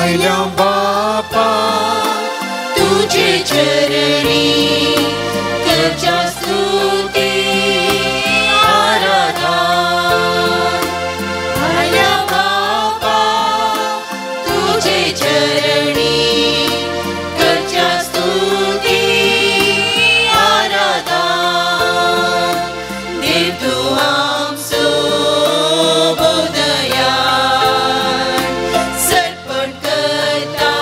आयल्या बापा तुझे चरणी करच्या स्तुती आराधन आयल्या बापा तुझे चरणी करच्या स्तुती आराधन देव तूं आमचो बोधयान सर्पण करता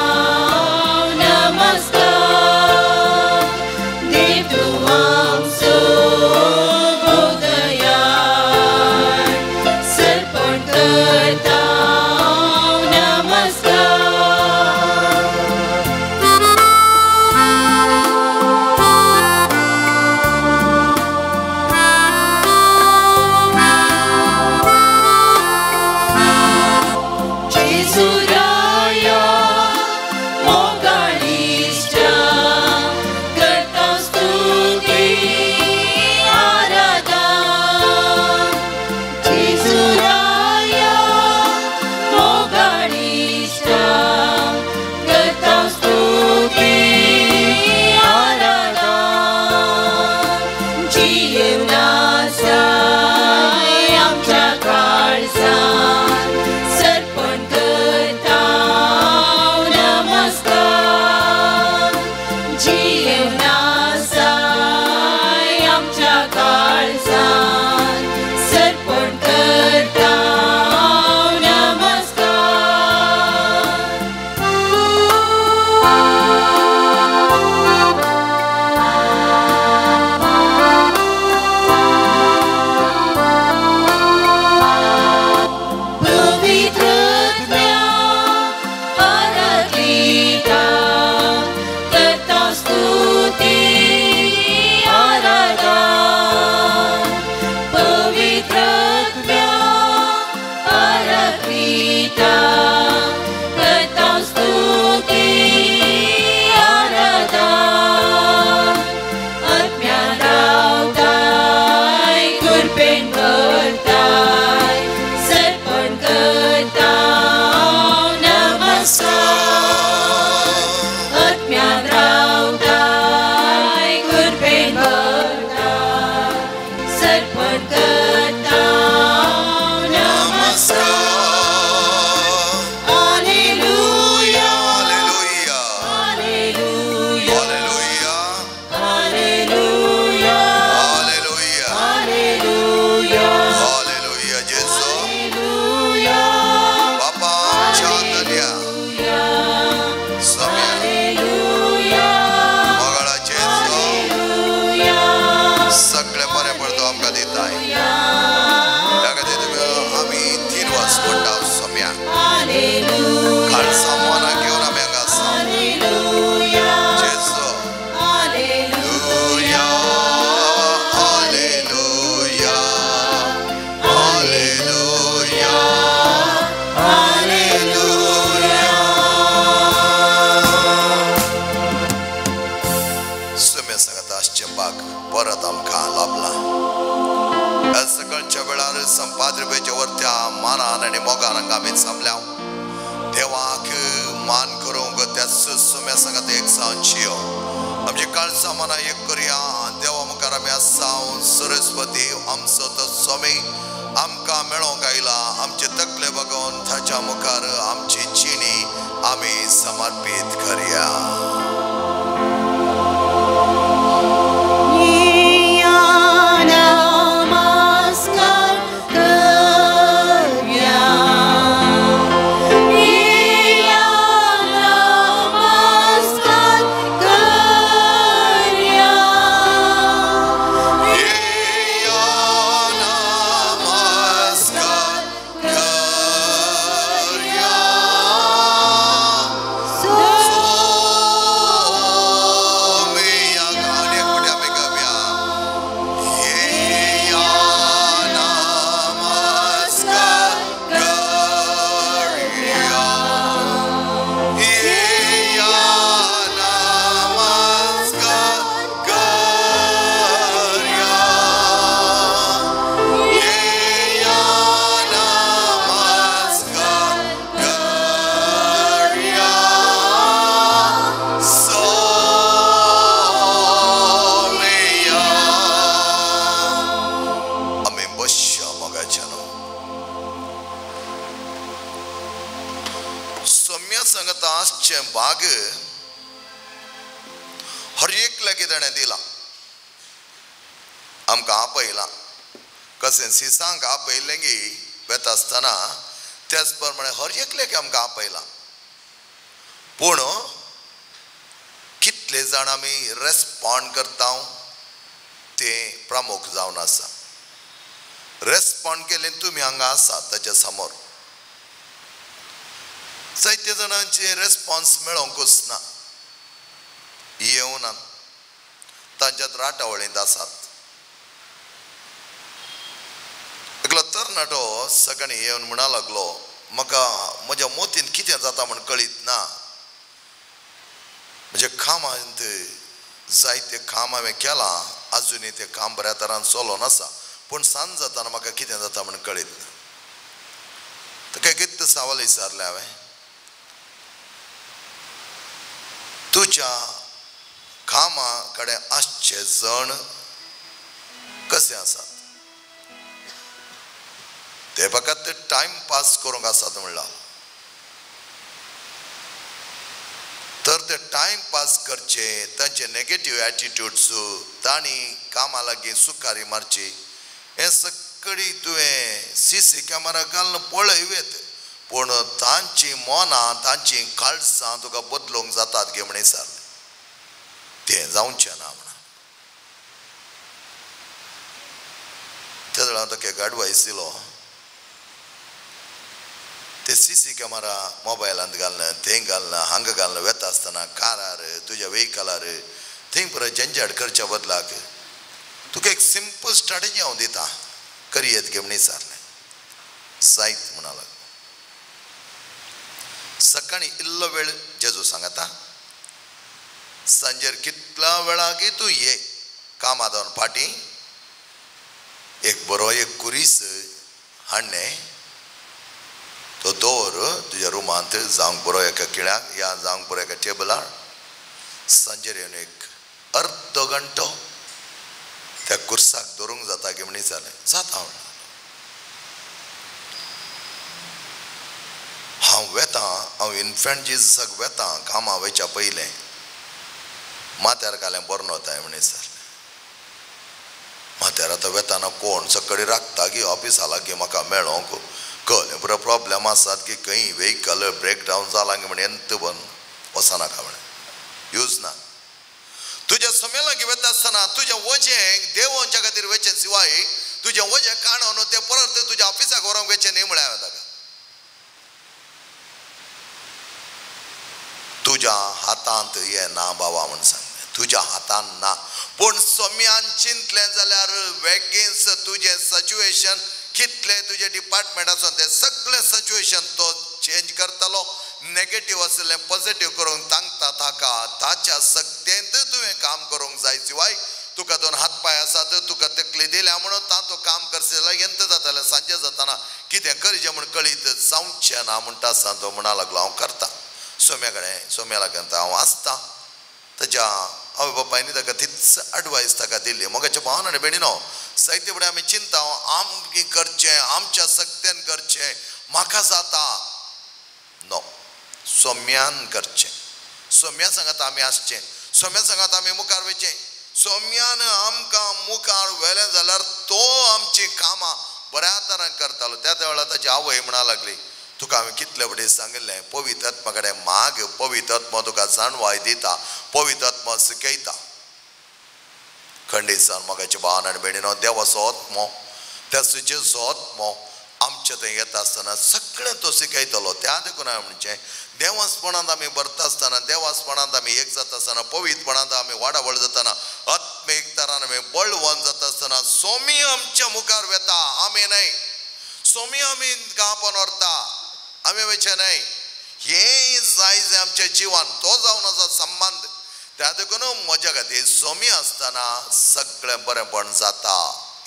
नमस्कार देव तूं आमचो बोधयान सर्पण करता नमस्कार. जेजूराया मोगाळीश्टा करता स्तुती आराधन जेजूराया मोगाळीश्टा करता स्तुती आराधन जियेवनासाय आमच्या काळजान सर्पण करता नमस्कार जियेवनासाय आमच्या काळजान सर्पण करता नमस्कार. पवित्रत्म्या पराक्लिता करता स्तुती आराधन पवित्रत्म्या पराक्लिता करता स्तुती आराधन आत्म्यान रावताय कृपेन भरताय सर्पण करता नमस्कार आत्म्यान रावताय कृपेन भरताय सर्पण करता नमस्कार. Hallelujah hallelujah hallelujah hallelujah hallelujah hallelujah hallelujah hallelujah जेजू हालेलुया बापा आमच्या धन्या सम्या हालेलुया मोगाळा जेजू हालेलुया सगळे बरें पडतो आमकां दिताय त्या खातीर तुमी आमी तीन वाज म्हणटा सम्या हालेलुया काळसा मनाक घेवन आमी हांगा आसा हालेलुया जेजू हालेलुया हालेलुया हालेलुया हालेलुया. सुम्या सांगता आसचें बाग परत आमकां लाभलां. ह्या सकाळच्या वेळार संपादरुपेच्या वरत्या मानान आनी मोगान हांगा आमी जमल्या देवाक मान करूंक त्या सुम्या सांगता एक जावन शियो आमची काळजां मनां एक करुया. देवा मुखार आमी आसा सरस्वती आमचो तो स्वामी आमकां मेळोंक आयला. आमचे तकले बगोवन ताच्या मुखार आमची जिणी आमी समर्पीत करया. येया नमस्कार करया येया नमस्कार करया येया नमस्कार करया. सो सोम्या सांगता आसचें भाग हर एकल्याक ताणें दिलां. आमकां आपयलां कशें सिसांक आपयलें गी वेता आसतना त्याच प्रमाणे हर एकल्याक आमकां आपयलां. पूण कितले जाण आमी रेस्पोंड करता तें प्रमुख जावन आसा. रेस्पोंड केलें तुमी हांगा आसा ताच्या समोर जायते जाणांचे रेस्पोन्स मेळोंकूच ना, येवना, तांच्यात राटावळींत आसात. एकलो तरणाटो सकाळीं येवन म्हणा लागलो, म्हाका म्हज्या मोतीन कितें जाता म्हण कळीत ना, म्हज्या कामांत जायते काम हांवें केलां, आजुनूय तें काम बऱ्या तरान चलोन आसा, पूण सांज जाताना म्हाका कितें जाता म्हण कळीत ना. ताका कितें सवाल विचारलें हांवें, तुज्या कामा कडेन आसचे जण कशे आसात? ते फकत टायम पास करूंक आसात म्हणला. तर ते टायम पास करचे, तांचे नेगेटीव एटिट्यूड्स, तांणी कामा लागीं सुकारी मारची, हें सगळी तुवें सी सी कॅमेरा घालून पळयत, पूण तांची मनां तांची काळसां तुका बदलूंक जातात गे म्हण विचारलें. तें जावचें ना म्हणा. त्या वेळार ताका एक एडवायस दिलो, ते सी सी कॅमेरा मोबायलांत घालना, थंय घालना, हांगा घालना, वेता आसतना कारार तुज्या वेहिकलार थंय परत झंझट करच्या बदलाक तुका एक सिंपल स्ट्रॅटेजी हांव दिता, करयेत गे म्हण विचारलें. जायत म्हणा लागलो. सकाळीं इल्लो वेळ जेजू सांगता, सांजेर कितल्या वेळाक तूं ये कामा जावन फाटीं एक बरो एक कुरीस हाडणे तो दवर तुज्या रुमांत, जावंक बरो एका खिळ्याक या जावंक बरो एका टेबलार. सांजेर येवन एक अर्दो घंटो त्या कुर्साक धरूंक जाता की म्हण विचारलें. जाता म्हणा. हांव वेतां, हांव इन्फंट जेजूसाक वेतां कामां वयच्या पयलें माथ्यार घालें बरो नवताय म्हण विचारलें. माथ्यार आतां वेताना कोण सकाळीं राखता की ऑफिसा लागीं म्हाका मेळोंक कळ्ळें पुरो प्रॉब्लेम आसात की खंय व्हेकल ब्रेक डावन जालां म्हण एंत बन वचनाका म्हळें, यूज ना. तुज्या सोम्या लागीं वेता आसतना तुजें वजें देवोच्या खातीर वचें शिवाय तुजें वजें काडून तें परत तुज्या ऑफिसाक व्हरूंक वचें न्ही म्हळ्यार हांवें ताका. तुज्या हातांत हें ना बाबा म्हण सांगलें, तुज्या हातांत ना, पूण सोम्यान चिंतलें जाल्यार वेगींच तुजें सिच्युएशन कितलें तुजें डिपार्टमेंट आसून तें सगळें सिच्युएशन तो चेंज करतलो. नेगेटीव आशिल्लें पॉझिटीव करूंक तांकता ताका, ताच्या सक्तेंत तुवें काम करूंक जाय शिवाय तुका दोन हात पांय आसात, तुका तकली दिल्या म्हणून तातूंत काम करचें जाल्यार यंत्र जातालें. सांजे जाताना कितें करचें म्हूण कळीत जावचें ना म्हणटा आसतना तो म्हणा लागलो, हांव करता सोम्या कडेन, सोम्या लागीं हांव आसता. ताच्या आवय बापायनी ताका तीच एडवायस ताका दिली. मोगाच्या भावान आनी भयणीनो, जायते फुडें आमी चिंता आमकी करचें, आमच्या सक्तेन करचें, म्हाका जाता नो, सोम्यान करचें, सोम्या सांगात आमी आसचें, सोम्या सांगात आमी मुखार वयचें. सोम्यान आमकां मुखार व्हेलें जाल्यार तो आमचीं कामां बऱ्या तरान करतालो. त्या वेळार ताची आवय म्हणा लागली, तुका हांवें कितले फावटी सांगिल्लें, पवित्र आत्मा कडेन माग, पवित्र आत्मा तुका जाणवाय दिता, पवित्र आत्मा शिकयता. खंडीत जावन मोगाच्या भावान आनी भयणीनो, देवाचो आत्मो, त्या जेजूचो आत्मो आमच्या थंय येता आसतना सगळें तो शिकयतलो. त्या देखून हांवें म्हणचें, देवासपणांत आमी भरता आसतना, देवासपणांत आमी एक जाता आसतना, पवित्रपणांत आमी वाडावळ जातना, आत्मीक तरान आमी बळवंत जाता आसतना सोमी आमच्या मुखार वेता, आमी न्हय. सोमी आमी गांवान व्हरता, आमी वयचें न्हय. हें जाय जें आमच्या जिवान तो जावन आसा संबंद. त्या देखून म्हज्या खातीर सोमी आसतना सगळें बरेंपण जाता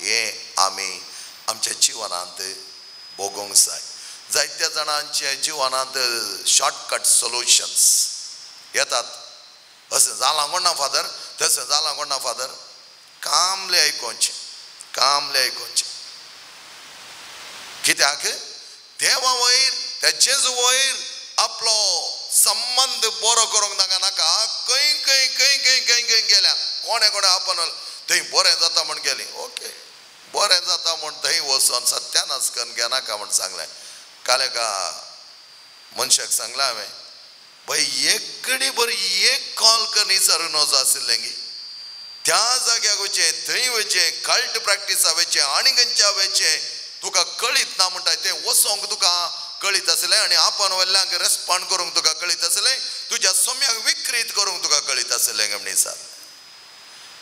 हें आमी आमच्या जिवनांत भोगोवंक जाय. जायत्या जाणांच्या जिवनांत शॉर्टकट सोल्युशन्स येतात. अशें जालां कोण ना फादर, तशें जालां कोण ना फादर. कामले आयकोवचें, कामले आयकोवचें. कित्याक देवा वयर त्या जेजू वयर आपलो संबंद बरो करूंक तांकां नाका. खंय खंय खंय खंय खंय खंय गेल्या, कोणे कोणे आपण थंय बरें जाता म्हण गेली. ओके, बरें जाता म्हण थंय वचोन सत्यानाश करून घेनाका म्हण सांगलें. काल एका मनशाक सांगलां हांवें, बाय एक कडेन बरी एक कॉल करून विचारून नजो आशिल्लें गी, त्या जाग्याक वचें, थंय वचें, कल्ट प्रॅक्टिसा वचें आनी खंयच्या वचें, तुका कळीत ना म्हणटा तें वचोंक तुका कळीत आसलें आनी आपण व्हडल्यांक रेस्पॉन्ड करूंक तुका कळीत आसलें, तुज्या सोम्याक विक्रीत करूंक तुका कळीत आसलें म्हण सर.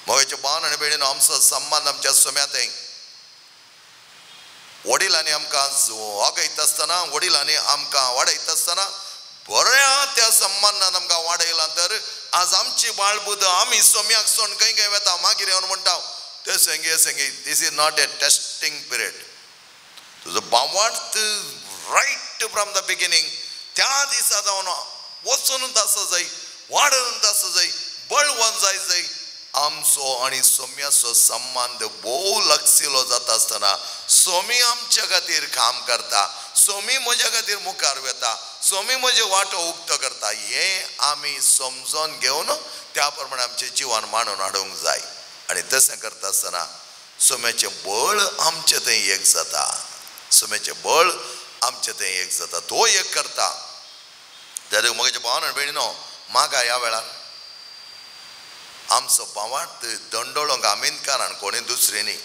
मोगाचे भावन आनी भयणीन, आमचो संबंद आमच्या सोम्यात वडिलांनी आमकां वागयता आसतना, वडिलांनी आमकां वाडयता आसतना बऱ्या त्या संबंदान आमकां वाडयला तर आज आमची बाळबुद आमी सोम्याक सोण खंय खंय वता. मागीर येवन म्हणटा ते संगे संगे, this is not a testing period. तुजो बावार्थ रायट फ्रॉम the beginning त्या दिसा जावन वचून आसा जाय, वाडून आसा जाय, बळवंत जाय जाय. आमचो आनी सोम्याचो संबंद भोव लागशिल्लो जाता आसतना सोमी आमच्या खातीर काम करता, सोमी म्हज्या खातीर मुखार वता, सोमी म्हजे वाटो उक्तो करता. हें आमी समजून घेवन त्या प्रमाणे आमचें जिवन मांडून हाडूंक जाय. आनी तशें करता आसतना सोम्याचें बळ आमचें थंय एक जाता, सोम्याचें बळ आमचें थंय एक जाता, तो एक करता. त्या म्हज्या भावान आनी भयणीनो, मागा ह्या वेळार आमचो पावाट दंडोळोंक आमीनकारान कोणी दुसरी न्ही.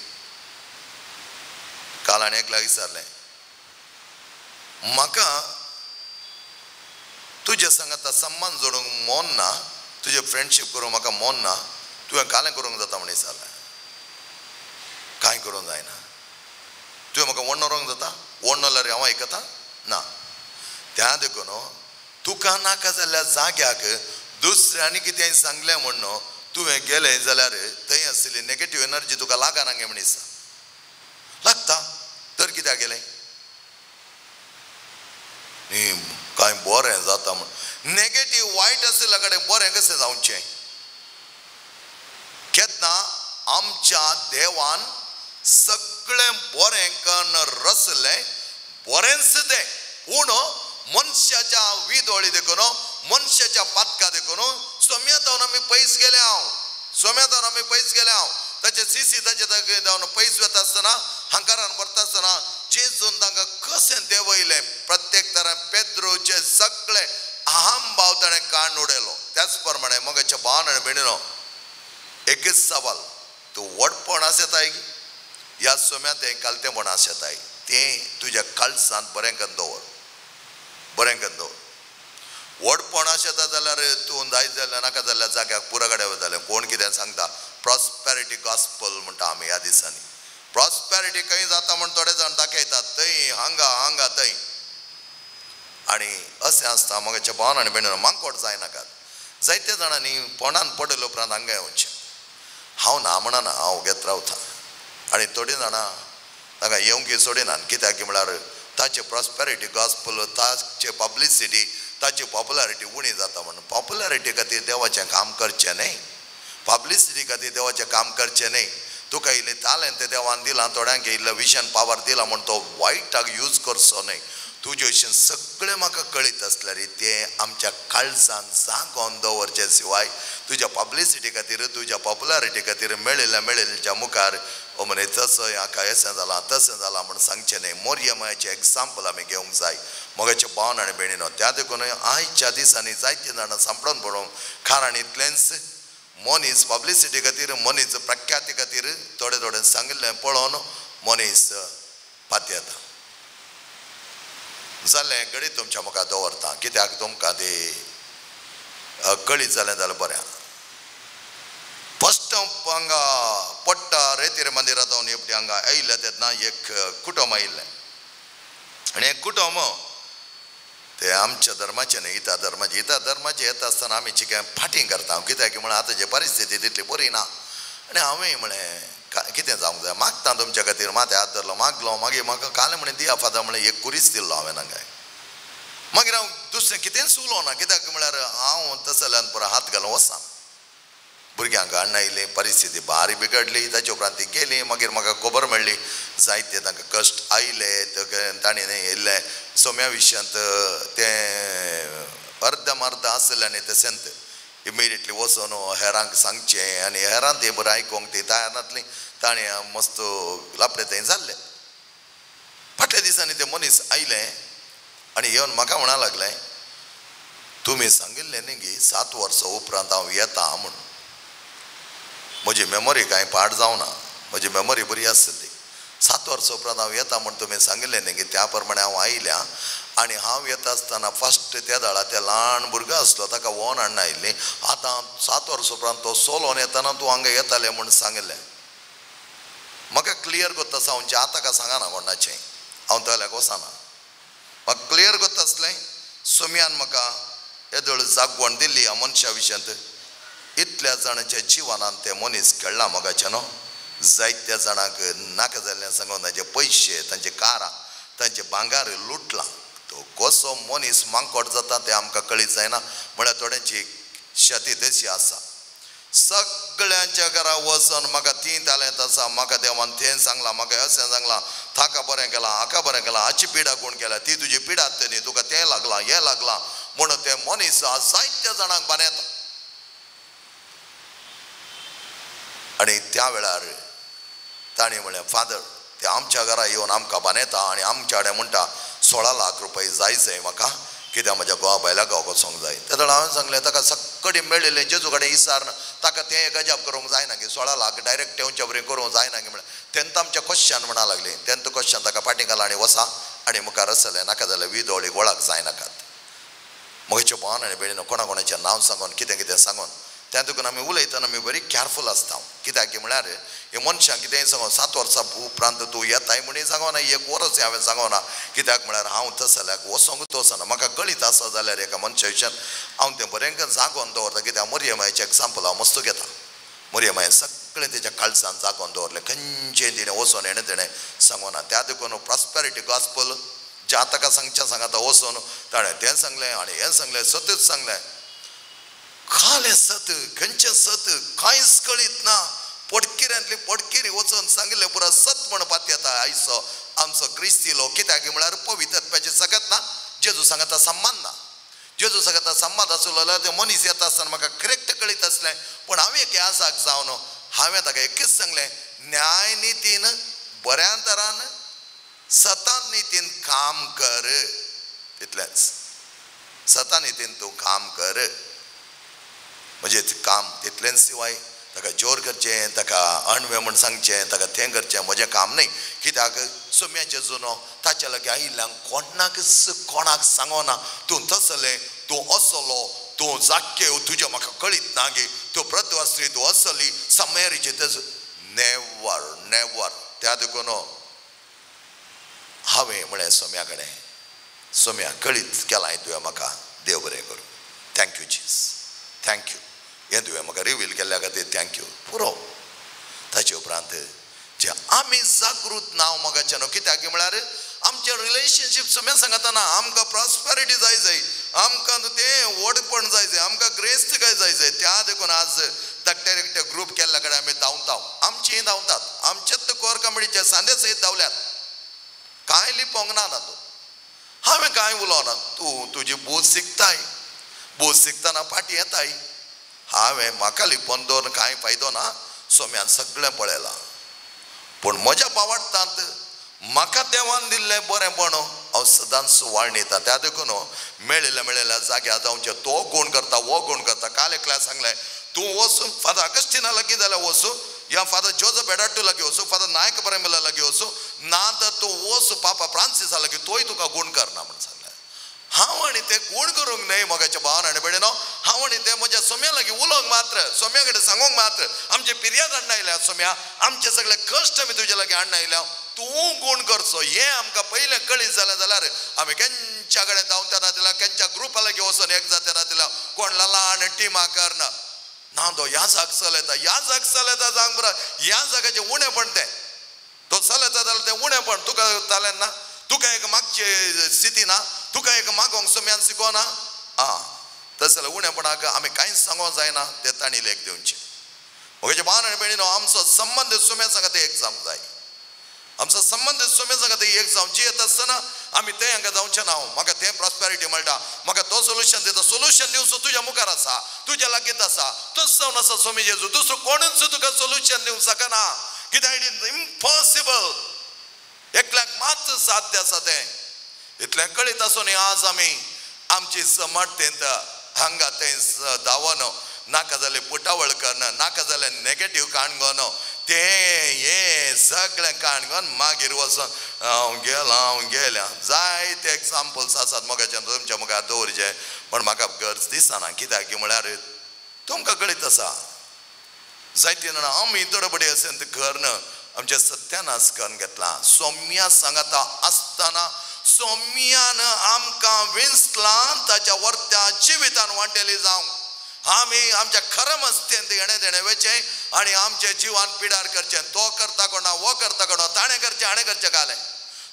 काल आनी एक लागीं विचारलें म्हाका, तुज्या सांगाता संबंद जोडूंक मन ना, तुजें फ्रेंडशीप करूंक म्हाका मन ना, तुवें कालें करूंक जाता म्हण विचारलें. कांय करूंक जायना. तुवें म्हाका वण्णोरोंक जाता, वण्णल्यार हांव आयकता ना. त्या देखून तुका नाका जाल्ल्या जाग्याक दुसऱ्यांनी कितें सांगलें म्हण तुवें गेलें जाल्यार थंय आशिल्ली नेगेटीव एनर्जी तुका लागना गे म्हण दिसता. लागता तर कित्याक गेलें न्ही, कांय बरें जाता म्हण नेगेटीव वायट आशिल्ल्या कडेन बरें कशें जावचें? केन्ना आमच्या देवान सगळें बरें कन्न रचलें, बरेंच तें, पूण मनशाच्या विदोळी देखून, मनशाच्या पातका देखून सोम्या जावन आमी पयस गेले हांव, सोम्या जावन आमी पयस गेले हांव. ताचे सिसी ताचे जावन पयस वता आसतना, हांकारान भरता आसतना जेजून तांकां कशें देंवयलें. प्रत्येक तरान पेद्रोचे सगळे अहम भाव ताणें काण उडयलो. त्याच प्रमाणे मोगाच्या भावान आनी भयणीनो, एकच सवाल, तूं व्हडपण आसताय ह्या सोम्या तें कालतेंपण आसताय, तें तुज्या काळजांत बरें करून दवर, बरें करून दवर. व्हडपण आसता जाल्यार तूं जाय जाल्यार नाका जाल्यार जाग्याक पुरा कडेन वतालें. कोण कितें सांगता प्रॉस्पेरिटी गॉस्पल म्हणटा आमी ह्या दिसांनी. प्रॉस्पेरिटी खंय जाता म्हण थोडे जाण दाखयतात, थंय हांगा हांगा थंय. आनी अशें आसता मोगाच्या भावान आनी भयणीनो, मांकोट जायनाकात. जायते जाणांनी पोंडान पडले उपरांत हांगा येवचें. हांव ना म्हणना, हांव घेत रावता. आनी थोडीं जाणां तांकां येवंक सोडिनात, कित्याक म्हळ्यार ताचें प्रॉस्पेरिटी गॉस्पल, ताचे पब्लिसिटी, ताची पॉपुलरिटी उणी जाता म्हणून. पॉपुलरिटी खातीर देवाचें काम करचें न्हय, पब्लिसिटी खातीर देवाचें काम करचें न्हय. तुका इल्लें तालेंत तें देवान दिलां, थोड्यांक इल्लें विजन पावर दिलां म्हूण तो वायटाक यूज करचो न्हय. तुजे भशेन सगळें म्हाका कळीत आसल्यार तें आमच्या काळजान जागोवन दवरचे शिवाय तुज्या पब्लिसिटी खातीर, तुज्या पॉपुलरिटी खातीर मेळिल्ल्या मेळिल्ल्याच्या मुखार ओ म्हणे तसो हाका अशें जालां तशें जालां म्हूण सांगचें न्हय. मोरयमाचें एग्जाम्पल आमी घेवंक जाय मोगाचे भावन आनी भयणीनो. त्या देखून आयच्या दिसांनी जायते जाणां सांपडून पडोवंक कारण इतलेंच मनीस पब्लिसिटी खातीर, मनीस प्रख्याती खातीर थोडे थोडे सांगिल्लें पळोवन मनीस पातयेता. जालें घडये तुमच्या मुखार दवरता, कित्याक तुमकां ती कळीत जालें जाल्यार बरें. फस्ट हांगा पडटा रेतीर मंदिरां जावन एकटी हांगा आयिल्लें तेन्ना एक कुटुंब आयिल्लें आनी हें कुटुंब ते आमच्या धर्माचें न्हय, इता धर्माचें. इता धर्माचें येता आसतना आमी चिकें फाटीं करता, कित्याक म्हळ्यार आतांची परिस्थिती तितली बरी ना. आनी हांवें म्हळें कितें जावंक जाय, मागता तुमच्या खातीर, माथें हात धरलो, मागलो. मागीर म्हाका काल म्हणे दिया फादर म्हळें एक कुरीच दिल्लो हांवें हांगा. मागीर हांव दुसरें कितेंच उलोवना ना, कित्याक म्हळ्यार हांव तसल्यान पुरो हात घालून वचना. भुरग्यांक हाडून आयली, परिस्थिती भारी बिगडली. ताचे उपरांत ती गेली. मागीर म्हाका खबर मेळ्ळी जायते तांकां कश्ट आयले, तांणी येयल्लें सोम्या विशयांत तें अर्द मर्द आसलें आनी तशेंच इमिडिएटली वचून हेरांक सांगचें आनी हेरां तें बरें आयकोंक ती तयार नासली. ताणें मस्त लापडे थंय जाल्ले. फाटल्या दिसांनी ते मनीस आयले आनी येवन म्हाका म्हणा लागले, तुमी सांगिल्लें न्ही गी 7 वर्सां उपरांत हांव येता म्हूण. म्हजी मेमोरी कांय पाड जावना, म्हजी मेमोरी बरी आसली. 7 वर्सां उपरांत हांव येता म्हूण तुमी सांगिल्लें न्ही गी, त्या प्रमाणे हांव आयल्या. आनी हांव येता आसतना फस्ट त्या दळा त्या ल्हान भुरगो आसलो ताका वोन हाडून आयिल्ली. आतां 7 वर्सां उपरांत तो सोलोन येताना तूं हांगा येतालें म्हूण सांगिल्लें. म्हाका क्लियर कोत्ता आसा, हांव आतां का सांगना कोणाचें, हांव तल्याक वचना. म्हाका क्लियर कोत्ता आसलें सोम्यान म्हाका येदोळ जागवण दिल्ली ह्या मनशा विशयांत. इतल्या जाणांच्या जिवनान ते मनीस खेळ्ळा मोगाचें न्हू. जायत्या जाणांक नाका जाल्लें सांगून तांचे पयशे, तांचे कारां, तांचे भांगार लुटलां. तो कसो मनीस मांकोट जाता तें आमकां कळीत जायना. म्हळ्यार थोड्यांची शेती तशी आसा. सगळ्यांच्या घरा वचून म्हाका ती तालेंत आसा, म्हाका देवान तें सांगलां, म्हाका अशें सांगलां, ताका बरें केलां, हाका बरें केलां, हाची पिडा कोण केल्या, ती तुजी पिडा न्ही, तुका तें लागलां, हें लागलां म्हणून ते मनीस जायत्या जाणांक बांदता. आनी त्या वेळार तांणी म्हणलें, फादर ते आमच्या घरा येवन आमकां बांदता आनी आमच्या कडेन म्हणटा 16 लाख रुपये जाय जाय म्हाका, कित्याक म्हज्या गोवा भायल्या गांवाक वचोंक जाय. तेन्ना हांवें सांगलें ताका सगळी मेळिल्लें जेजू कडेन इसार ताका तें गजाप करूंक जायना की 16 लाख डायरेक्ट तेवच्या बरें करूंक जायना की. म्हणलें तेन्ना आमच्या क्वेश्चन म्हणा लागली. तेन्ना क्वेश्चन ताका फाटीं घाला आनी वसा आनी मुखार आसलें नाका जाल्यार विदोळी गोळाक जायनाकात. म्हज्या भावान आनी भयणीन कोणा कोणाचें नांव सांगून कितें कितें सांगून त्या देखून आमी उलयतना आमी बरी कॅरफूल आसता. कित्याक की म्हळ्यार हे मनशांक कितेंय सांगो 7 वर्सां उपरांत तूं येताय म्हणून सांगना, 1 वरस हांवें सांगना. कित्याक म्हळ्यार हांव तसो जाल्यार वचोंकूच वचना. म्हाका कळीत आसा जाल्यार एका मनशा विशयान हांव तें बरें जागोवन दवरता. कित्याक मोरयमायचें एग्जाम्पल हांव मस्त घेता. मोरयमायन सगळें तेच्या काळजान जागोवन दवरलें, खंयचें तिणें वचोन हेणें तेणें सांगना. त्या देखून प्रॉस्पेरिटी गॉस्पल ज्या ताका सांगचें सांगता वचोन ताणें तें सांगलें आनी हें सांगलें, सतूच सांगलें. खालें सत, खंयचें सत कांयच कळीत ना. पोटकिऱ्यांतली पोटकिरी वचून सांगिल्लें पुरो सत म्हणपाक येता. आयचो आमचो क्रिस्ती लोक कित्याक म्हळ्यार पवित्रत्वाचें सगत ना, जेजू सांगता सम्मान ना. जेजू सांगता सम्मान आसलो जाल्यार ते मनीस येता आसतना म्हाका करेक्ट कळीत आसलें. पूण हांवें एक आसाक जावन हांवें ताका एकच सांगलें, न्याय नितीन बऱ्या तरान सता नितीन काम कर, तितलेंच. सता नितीन तूं काम कर म्हणजे काम तितलेंच शिवाय ताका जोर करचें, ताका अणवे म्हूण सांगचें, ताका तें करचें म्हजें काम न्ही. कित्याक सोम्याचें जुनो ताच्या लागीं आयिल्ल्यान कोणाकच कोणाक सांगना तूं तसलें, तूं असलो, तूं जाक्य, तुजें म्हाका कळीत ना गे, तूं प्रद्वास्त्री, तूं असली समेरीचें तस. Never never. त्या देखून हांवें म्हळें सोम्या कडेन, सोम्या कळीत केलां तुवें म्हाका, देव बरें करूं, thank you जीस, thank you, हें तुवें म्हाका रिवील केल्ल्या खातीर thank you, पुरो. ताचे उपरांत जे आमी जागृत ना मोगाचें न्हू. कित्याक म्हळ्यार आमचें रिलेशनशीप सोम्या सांगतना आमकां प्रॉस्पेरिटी जाय जाय, आमकां तें व्हडपण जाय जाय, आमकां ग्रेस्त काय जाय जाय. त्या देखून आज धाकटे धाकटे ग्रूप केल्ल्या कडेन आमी धांवता, आमचीं धांवतात, आमचेच कोर कमिटीचे सांदे सयत धांवल्यात, कांय लिपोंक ना तूं. हांवें कांय उलोवना, तूं तुजी बोध शिकताय, बोध शिकतना फाटीं येताय. हांवें म्हाका लिपोवन दवरून कांय फायदो ना, सोम्यान सगळें पळयलां. पूण म्हज्या पावाडटांत म्हाका देवान दिल्लें बरेंपण हांव सदांच वाळणीता. त्या देखून मेळिल्ल्या मेळिल्ल्या जाग्यार जावचें तो गुण करता, हो गुण करता. काल एकल्या सांगलें तूं वचून फादर अगस्टिना लागीं जाल्यार वचूं, या फादर जोजफ एडाटू लागीं वचूं, फादर नायक परमेला लागीं वचूं, ना तर तूं वच पापा फ्रांसिसा लागीं, तोय तुका गुण करना म्हण सांगलें. हांव आनी तें गुण करूंक न्हय मोगाच्या भावान आनी भयणीनो, हांव आनी तें म्हज्या सोम्या लागीं उलोवंक मात्र, सोम्या कडेन सांगूंक मात्र, आमचे पिर्याद हाडून आयल्या सोम्या, आमचे सगळे कश्ट आमी तुज्या लागीं हाडून आयल्या, तूं गुण करचो. हें आमकां पयलें कळीत जालें जाल्यार आमी केंच्या कडेन धांवता नातिल्या, केंच्या ग्रुपा लागीं वचून एक जाता नातिल्या, कोण ल्हान टिमा करना ना. तो ह्या जाग चलयता, ह्या जाग चलयता सांग बरो, ह्या जाग्याचें उणेपण तें, तो चलयता जाल्यार तें उणेपण तुका जालें ना, तुका एक मागची स्थिती ना, तुका एक मागोंक सोम्यान शिकोना. आं तशें जाल्यार उणेपणाक आमी कांयच सांगोंक जायना, तें तांणी लेख दिवचें. म्हजे भावान आनी भयणीनो, आमचो संबंद सोम्या सांगता एक जावंक जाय. आमचो संबंद सोम्या सांगता एक जावन जियेत आसतना आमी तें हांगा जावचें ना. म्हाका तें प्रॉस्पेरिटी मेळटा, म्हाका तो सोल्युशन दिता. सोल्युशन दिवचो तुज्या मुखार आसा, तुज्या लागींच आसा, तोच जावन आसा सोमी जेजू. दुसरो कोणूच तुका सोल्युशन दिवंक शकना, कित्याक it is impossible. एकल्याक मात साध्य आसा तें. इतलें कळीत आसून आज आमी आमची समर्थेंत हांगा तें धांवन नाका जालें पुटावळ करना, नाका जालें नेगेटीव काणगोन तें हें सगळें काणगोन मागीर वचोन हांव गेलां हांव गेल्या. जायते एग्जाम्पल्स आसात मोगाच्यान तुमच्या मुखार दवरचे, पण म्हाका गरज दिसना. कित्याक म्हळ्यार तुमकां कळीत आसा जायते जाणां आमी थोडे अशें करून आमच्या सत्यानाश करून घेतला. सोम्या सांगाता आसतना सोम्यान आमकां विंचलां ताच्या वर्त्या जिवितान वांटेली जावंक. आमी आमच्या खरमस्तेन हेणें तेणें वेचें आनी आमच्या जिवान पिडार करचें. तो करता कोणा, वो करता कोणा, ताणें करचें हाणें करचें घालें.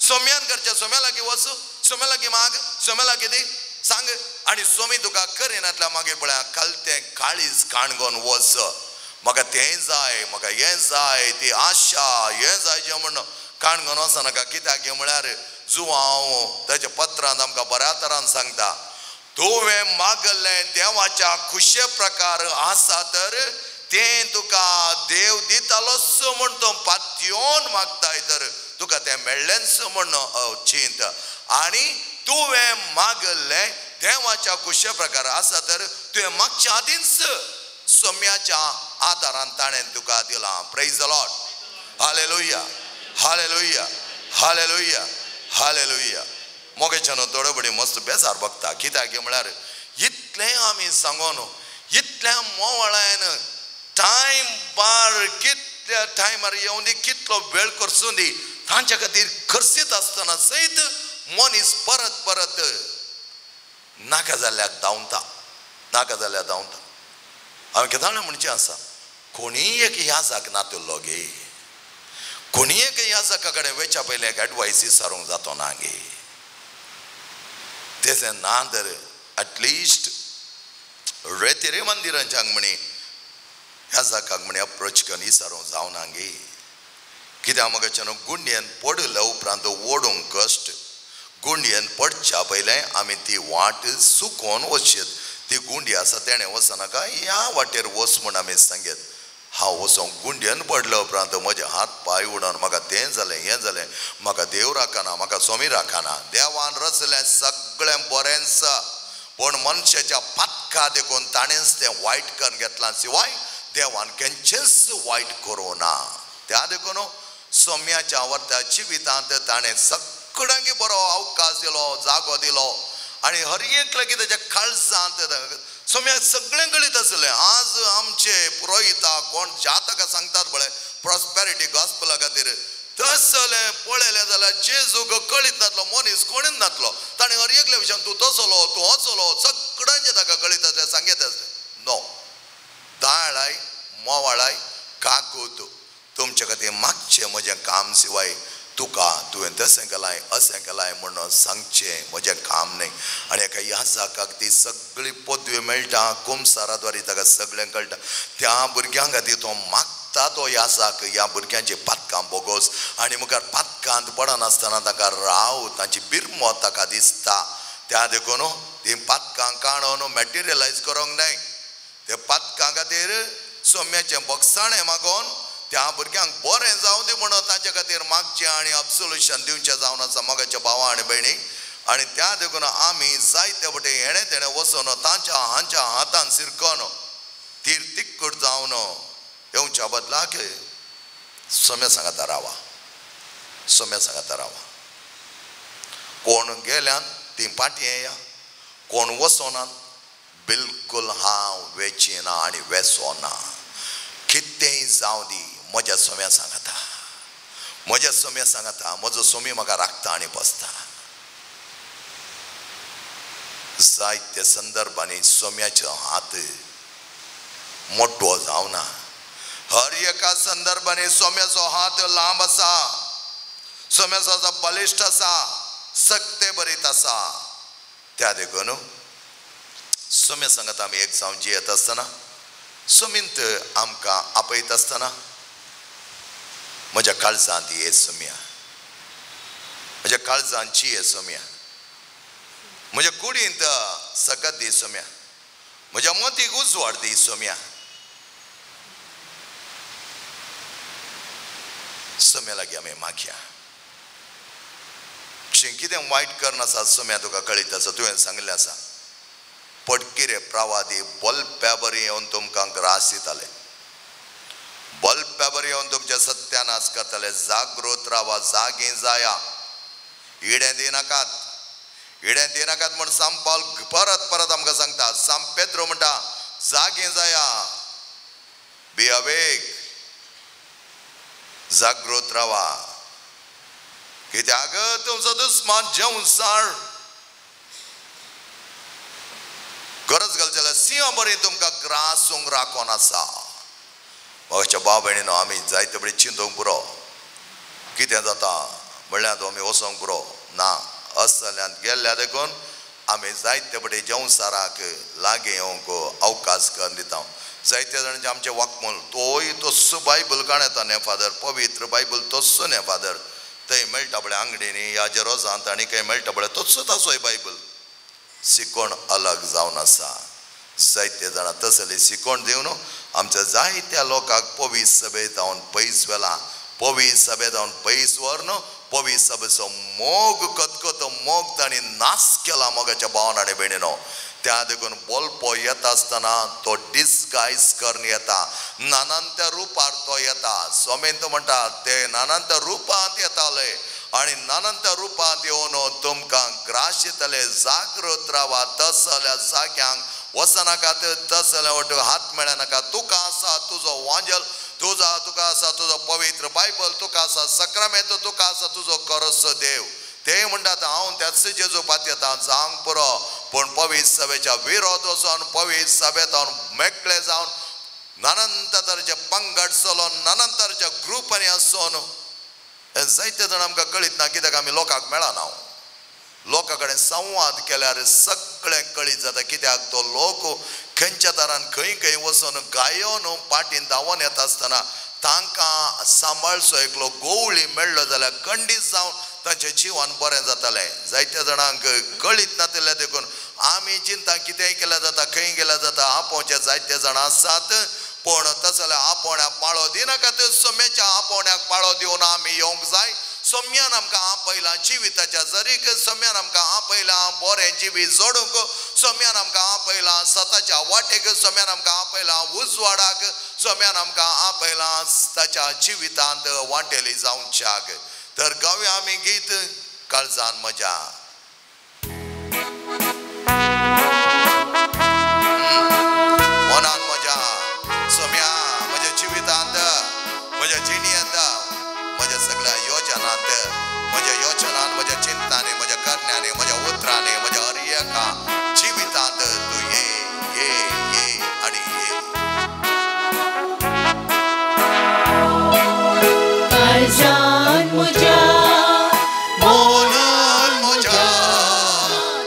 सोम्यान करचें, सोम्या लागीं वच, सोम्या लागीं माग, सोम्या लागीं दी सांग आनी सोमी तुका करिनातल्या मागीर पळया खालतें काळीज काणगोन वच. म्हाका तें जाय, म्हाका हें जाय, ती आशा हें जाय जें म्हण काणगोन वचनाका. कित्याक म्हळ्यार जुवांव ताच्या पत्रांत आमकां बऱ्या तरान सांगता, तुवें मागलें देवाच्या खुशे प्रकार आसा तर तें तुका देव दितालोच म्हण तूं पातयोन मागताय तर तुका तें मेळ्ळेंच म्हण चिंत. आनी तुवें मागलें देवाच्या खुशे प्रकार आसा तर तुवें मागच्या आदींच सोम्याच्या आदारान ताणें तुका दिलां. Praise the Lord. Hallelujah, hallelujah, hallelujah, hallelujah. मोगेच्यान थोडे बडी मस्त बेजार बघता. कित्याक म्हळ्यार इतलें आमी सांगोन इतल्या मोवाळायन टायम बार कितल्या टायमार येवन दी, कितलो वेळ करसून दी, तांच्या खातीर खर्चीत आसतना सयत मनीस परत परत नाका जाल्ल्याक धांवता, नाका जाल्ल्याक धांवता. हांवें केदां म्हणचें आसा, कोणीय एक याजाक नातुल्लो गे, कोणीय एक याजाका कडेन वेच्या पयलें एक एडवायस विचारूंक जातो ना गे. तेजें ना तर एटलिस्ट रेतेरे मंदिरांच्या म्हणी ह्या म्हणी अप्रोच करून विचारूंक जावना गे. कित्याक म्हाका गुंडयेन पडल्या उपरांत ओडूंक कश्ट. गुंडयेन पडच्या पयलें आमी ती वाट सुकोवन वचयेत. ती गुंडी आसा तेणें वचनाका, ह्या वाटेर वच म्हूण आमी सांगेत. हांव वचोंक गुंडयेन पडल्या उपरांत म्हजे हात पांय उडोवन म्हाका तें जालें हें जालें, म्हाका देव राखना, म्हाका स्वामी राखना. देवान रचलें सगळें बरेंच, पूण मनशाच्या पातका देखून ताणेंच तें वायट करून घेतलां शिवाय देवान केन्नाच वायट करूं ना. त्या देखून सोम्याच्या वर्त्या जिवितांत ताणें सगळ्यांक बरो अवकाश दिलो, जागो दिलो आनी हर एक लागीं ताच्या काळजांत सोम्याक सगळें कळीत आसलें. आज आमचे पुरोहिता कोण ज्या ताका सांगतात पळय प्रॉस्पेरिटी गॉस्पला खातीर तसलें पळयलें जाल्यार जेजूक कळीत नातलो मनीस कोणूच नातलो. ताणें हर एकल्या विशयान तूं तसलो तूं असलो सगळ्यांचें ताका कळीत आसलें, सांगीत आसलें. नो दाळाय मोवाळाय काकूत तुमच्या खातीर मागचें म्हजें काम शिवाय तुका तुवें तशें केलाय अशें केलाय म्हणून सांगचें म्हजें काम न्हय. आनी एका याजाकाक ती सगळी पदवी मेळटा, कुमसारा द्वारे ताका सगळें कळटा. त्या भुरग्यां खातीर तो मागता तो याजाक ह्या भुरग्यांची पातकां बोगोस आनी मुखार पातकांत पडनासतना ताका राव, तांची बिरमो ताका दिसता. त्या देखून ती पातकां काडून मॅटिरियलायज करूंक न्हय, ते पातकां खातीर सोम्याचें बोगसाणें मागोवन त्या भुरग्यांक बरें जावं दी म्हणून तांच्या खातीर मागचें आनी अब्सोल्युशन दिवचें जावन आसा मोगाच्या भावा आनी भयणी. आनी त्या देखून आमी जायते वटेन हेणें तेणें वचून तांच्या हांच्या हातान सिरकोन तीर तिक्कट जावन येवच्या बदलाक सोम्या सांगाता रावा, सोम्या सांगाता रावा. कोण गेल्यान ती पाटी येया, कोण वचोनान बिलकुल हांव वेचिना आनी वेसोना. कितेंय जावं दी म्हज्या सोम्या सांगाता, म्हज्या सोम्या सांगाता, म्हजो सोमी म्हाका राखता आनी बसता. जायते संदर्भांनी सोम्याचो हात मोटो जावना. हर एका संदर्भांनी सोम्याचो हात लांब आसा, सोम्याचो आसा बलिश्ट आसा, सक्ते बरीत आसा. त्या देखून सोम्या सांगात आमी एक जावन जियेत आसतना, सोमींत आमकां आपयत आसतना म्हज्या काळजांत ये सोम्या, म्हज्या काळजान चिये सोम्या, म्हज्या कुडींत सकत दी सोम्या, म्हज्या मतीक उजवाड दी सोम्या. सोम्या लागीं आमी मागया. कितें वायट करनासा सोम्या तुका कळीत आसा, तुवें सांगिल्लें आसा. पटकिरे प्रवादी बल्प्या बरी येवन तुमकां ग्रास दिताले, बल्प्या बरी येवन तुमच्या सत्यानाश करताले. जागृत रावा, जागे जाया, इडें दिनाकात, इडें दिनाकात म्हण सांत पावल परत परत आमकां सांगता. सांत पेद्रो म्हणटा जागे जाया, बी अवेक, जागृत रावा, कित्याक तुमचो दुस्मान जेवसार गरज घालचें जाल्यार सिंहा बरी तुमकां ग्रासूंक राखोन आसा. म्हाका भाव भयणीनो, आमी जायते बरी चिंतूंक पुरो कितें जाता म्हणल्यार आमी वचोंक पुरो ना. असल्यांत गेल्ल्या देखून आमी जायते पटी जेवसाराक लागीं येवंक अवकाश करून दिता. जायते जाणांचे आमचें वाकमूल तोय तस्सो बायबल काण येता न्ही फादर, पवित्र बायबल तस्सो न्ही फादर, थंय मेळटा पळय आंगडीनी ह्या जेरोजांत आनी खंय मेळटा पळय तस्सो ताचोय बायबल. शिकोण अलग जावन आसा. जायते जाणां तसली शिकोण दिवन आमच्या जायत्या लोकांक पवित्र सभे जावन पयस व्हेला, पवित्र सभे जावन पयस व्हरून पवित्र सभेचो मोग कतकतो मोग तांणी नाश केला मोगाच्या भावान आनी भयणीनो. त्या देखून बोलपो येता आसतना तो डिसगायज करून येता, नानांत्या रुपार तो येता. सोमेंत म्हणटा ते नानांत्या रुपांत येताले आनी नानांत्या रुपांत येवन तुमकां ग्रास येतले. जागृत रावा, तसल्या जाग्यांक वचनाकात, तसल्या वट हात मेळनाका. तुका आसा तुजो वांजल, तुजा तुका आसा तुजो पवित्र बायबल, तुका आसा सक्रामेंत, तुका आसा तुजो करसो देव. ते म्हणटात हांव त्याच जेजू पातयेता जावंक पुरो, पूण पवित्र सभेच्या विरोध वचोन पवित्र सभेंत मेकळे जावन नानांत तरेचे पंगड चलोवन नानांत तरेच्या ग्रुपांनी आसोन जायते जाण आमकां कळीत ना, कित्याक आमी लोकांक मेळना. लोकां कडेन संवाद केल्यार सगळें कळीत जाता, कित्याक तो लोक खंयच्या तरान खंय खंय वचोन गायोन पाटीन धांवोन येता आसतना तांकां सांबाळचो एकलो गोवळी मेळ्ळो जाल्यार खंडीत जावन तांचें जिवन बरें जातालें. जायत्या जाणांक कळीत नातिल्लें देखून आमी चिंता कितेंय केल्यार जाता, खंय गेल्यार जाता. आपोवचे जायते जाणां आसात, पूण तसो जाल्यार आपोवण्याक पाळो दिनाकात. सोम्याच्या आपोवण्याक पाळो दिवन आमी येवंक जाय. सोम्यान आमकां आपयलां जिविताच्या जरीक, सोम्यान आमकां आपयलां बरें जिवीत जोडूंक, सोम्यान आमकां आपयलां सताच्या वाटेक, सोम्यान आमकां आपयलां उजवाडाक, सोम्यान आमकां आपयलां ताच्या जिवितांत वांटेली जावच्याक. तर गावया आमी गीत काळजान मजा. मनान मजा सोम्या म्हज्या जिवितांत, म्हज्या जिणेंत, म्हज्या सगळ्या योजनांत, म्हज्या योजनान, म्हज्या चिंतांनी, म्हज्या करण्यांनी, म्हज्या उतरांनी, म्हज्या हर एका जिवितांत तूं ये ये ये आनी ये. काळजान म्हज्या, मनान म्हज्या,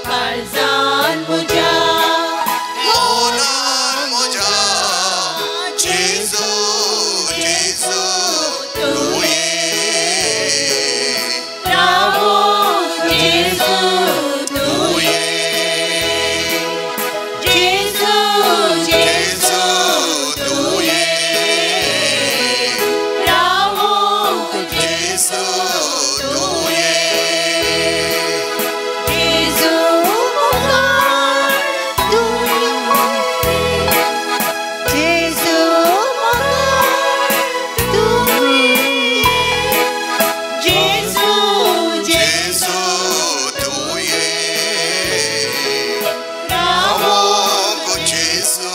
काळजान म्हज्या, मनान म्हज्या, जेजू जेजू तूं ये, रावो जेजू तूं ये, जेजू जेजू तूं ये, रावो जेजू तूं ये. जेजू मुखार तूं ये, जेजू मुखार तूं ये, जेजू जेजू तूं ये, रावो जेजू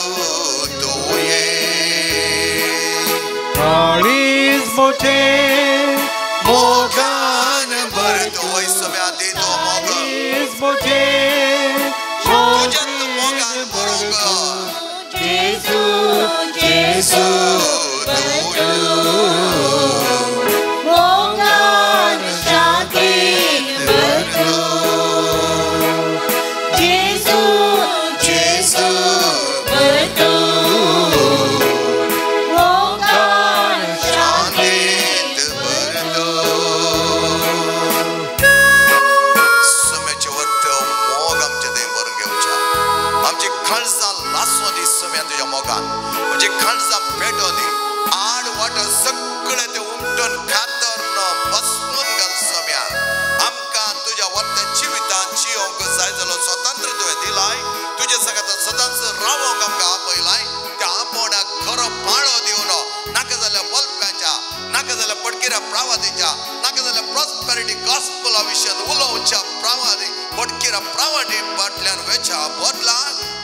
तूं ये. काळीज मोठें, मोगान भरतो वय सोम्या दी तो मोग, काळीज मोठें, तुज्यात मोगान भरूंक जेजू जेजू तूं ये. मोगान शांतीन भरतो जेजू जेजू भरतो मोगान शांतीन शांतीत भरतो. काळजां लासो दी सोम्या तुज्या मोगान, म्हजी काळजां पेटो दी, आड वाट सगळे ते उमटून खातर बसून घाल सोम्या. आमकां तुज्या वर्त्या जिवितान जियोंक जाय जालो स्वतंत्र तुवें दिलाय, तुज्या सांगात सदांच रावोंक आमकां आपयलाय. त्या आपोवण्याक खरो पाळो दिवन नाका जाल्यार बल्प्याच्या, नाका जाल्यार पडकिऱ्या प्रावादीच्या, नाका जाल्यार प्रॉस्पेरिटी गॉस्पला विशयान उलोवच्या प्रावादी पडकिऱ्या प्रावादी फाटल्यान वेच्या बदला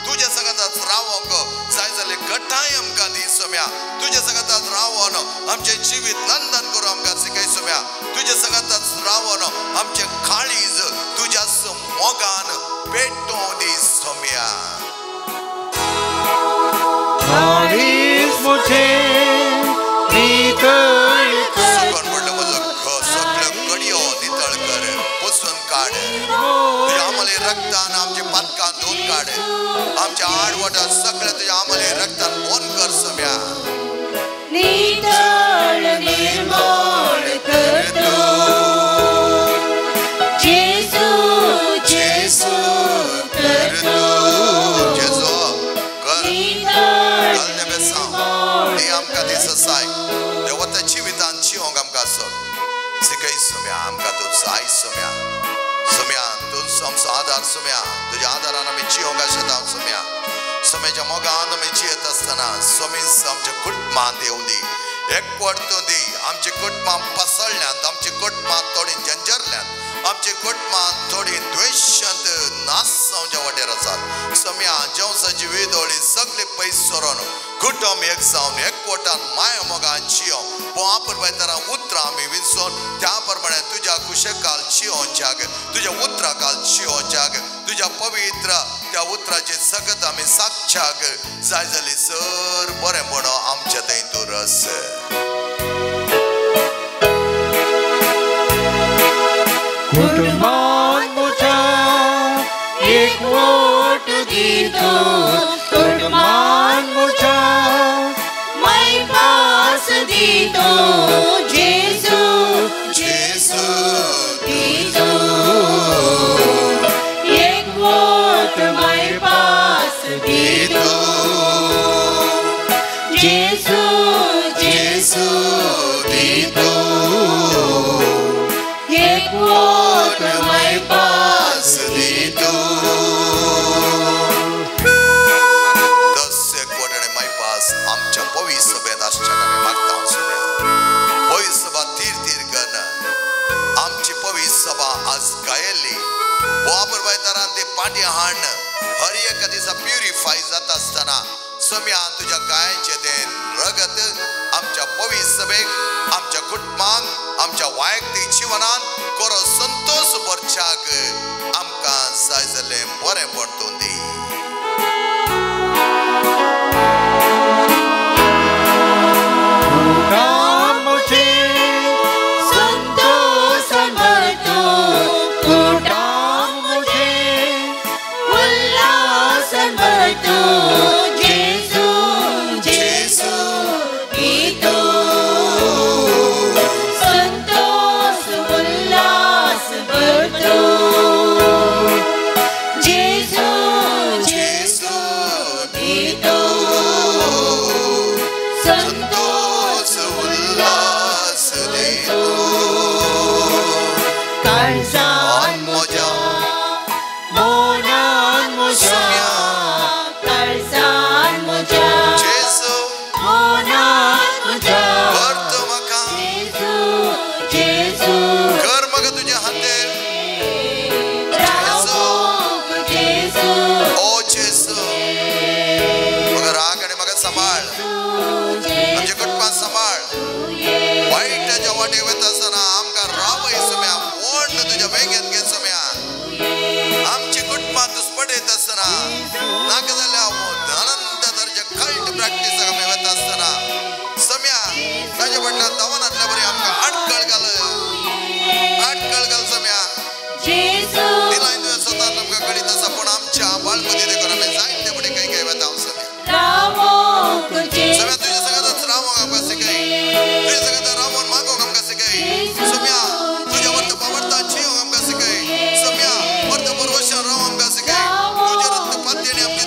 तुज्या सांगाताच रावोंक जाय जाल्यार घटाय आमकां दी सोम्या. तुज्या सांगाताच रावोन आमचें जिवीत नंदन करूं आमकां शिकय सोम्या. तुज्या सांगाताच रावोन आमचें काळीज तुज्या मोगान पेटोवं दी सोम्या. सुकून पडलो म्हजो सगळ्यो कडयो नितळ कर, पुसून काड. तुज्या आमले रक्तान आमच्या पातकां धुवन काड, आमच्या आडवटा सगळ्या तुज्या आमले रक्तान बोन कर सोम्या. नितळ निर्मळ कर तूं जेजू, जेजू कर तूं जेजू कर, घाल तें बेसांव दी आमकां ती ससाय. देवता जिवितान जिवंक आमकां सोड शिकय सोम्या. आमकां तूं जाय सोम्या. सोम्या तूं आमचो आदार सोम्या. तुज्या आदारान आमी जिवंक आसता सोम्या. सोम्याच्या मोगान आमी जियेत आसतना सोमीस आमच्या कुटुंबांत येवं दी, एकवटूं दी. आमची कुटुंबां पसळ्यांत, आमची कुटुंबां थोडीं जंजरल्यांत, आमची कुटुंबां थोडीं द्वेशांत नाश जावच्या वाटेर आसात सोम्या. जेवसाची वेदोळी सगळी पयस सरोन कुटुंब एक जावन एकवटान माया मोगान जियों. पूण तरा उतरां आमी विंचोन त्या प्रमाणे तुज्या कुशकाल जियोंच्याक, तुज्या उतराकाल जियोंच्याक, तुज्या पवित्र त्या उतराचे सगत आमी साक्षाक जाय जाली सर बरें म्हणो आमच्या थंय तूं रस. कुटुंबान म्हज्या एकवट दितो, कुटुंबान म्हज्या मायपास दितो जेजू, जेजू दितो एकवट मायपास दितो जेजू, जेजू दितो एकवट मायपास दितो. दस एकवट आनी मायपास आमच्या पवी सभेंत आसच्या आमी मागता सोम्या. पवी सभा तीर तीर कन्न आमची पवी सभा आज गायल्ली वापर बायतारान ते पाटी हाण हर एका दिसा प्युरिफाय जाता आसतना सोम्या तुज्या गायचें तें रगत आमच्या पवी सभेक, आमच्या कुटुंबांक, आमच्या वैयक्तीक जिवनान कोरो संतोष भरच्याक आमकां जाय जाल्लें बरें पडतून दी. कुटां म्हजें संतोषान भरतो, कुटां म्हजें उल्हासान भरतो जेजू, जेजू दितो संतोष उल्हास भरतो जेजू, जेजू दितो संतोष उल्हास दितो. काळजान म्हज्या मोनान म्हज्या, काळजान म्हज्या जेजू मोनान म्हज्या कर तूं म्हाका, जेजू, जेजू कर म्हाका तुज्या हातेर रावोंक जेजू, ओ जेजू. म्हाका राग आनी म्हाका सांबाळ, आमच्या कुटुंबान सांबाळ. वायटाच्या वाटे वता आसतना आमकां रावय सोम्या, ओड तुज्या वेंगेंत घे सोम्या. आमची कुटुंबां दुस्पटेत आसतना नाका जाल्यार अनंत तरेचे कल्ट प्रॅक्टीसाक आमी वता आसतना सोम्या ताच्या फाटल्यान धांवनातल्या बरी आमकां आडखळ घाल, आडखळ घाल सोम्या. जेजू दिलाय तुवें स्वतान आमकां कळीत आसा, पूण आमच्या बाळपती देखून आमी जायते फुडें खंय खंय वता सोम्या. रावोंक सोम्या जेजू तुज्या सांगाताच रावोंक आमकां शिकय, तुज्या सांगाता रावोन मागोंक आमकां शिकय सोम्या. तुज्या वर्त पावडता जियोंक आमकां शिकय सोम्या. वर्त बरवशान रावोंक आमकां शिकय. तुज्या रक्त पातयेन आमकां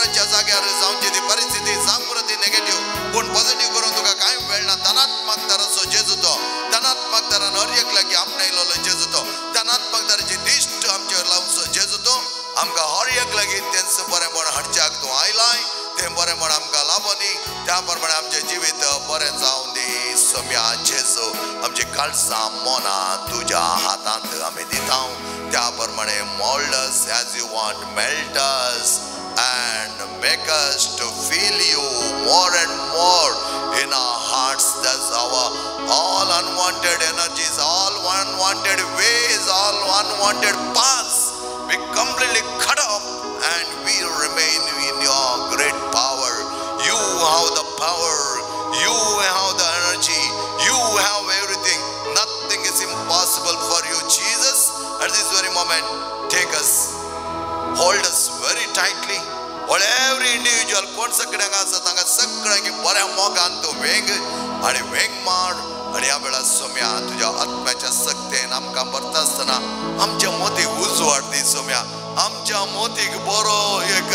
जावच्या जाग्यार जावची ती परिस्थिती जावंक पुरो ती नेगेटीव पूण पॉझिटीव करून तुका कांय मेळना. धनात्मक दाराचो जेजू तो, धनात्मक दारान हर एक लागीं आपणायलो जेजू तो, धनात्मक दाराची दिश्ट आमचेर लावचो जेजू तो. आमकां हर एक लागीं तेंच बरेंपण हाडच्याक तूं आयलाय, तें बरेंपण आमकां लाबोनी, त्या प्रमाणे आमचें जिवीत बरें जावं दी. सोम्या जेजू आमची काळसां मनां तुज्या हातांत आमी दिता, त्या प्रमाणे mould us as you want, melt us and make us to feel you more and more in our hearts. That's our all unwanted energies, all unwanted ways, all unwanted paths be completely cut off and we remain in your great power. You have the power, you have the energy, you have everything. Nothing is impossible for you, Jesus. At this very moment, take us, hold us very tightly. All every individual कोण सगळ्यांक आसा तांकां सगळ्यांक बऱ्या मोगान तूं वेंग आनी वेंग मार. आनी ह्या वेळार सोम्या तुज्या आत्म्याच्या सक्तेन आमकां भरता आसतना आमच्या मोतीक उजवाड दी सोम्या, आमच्या मोतीक बरो एक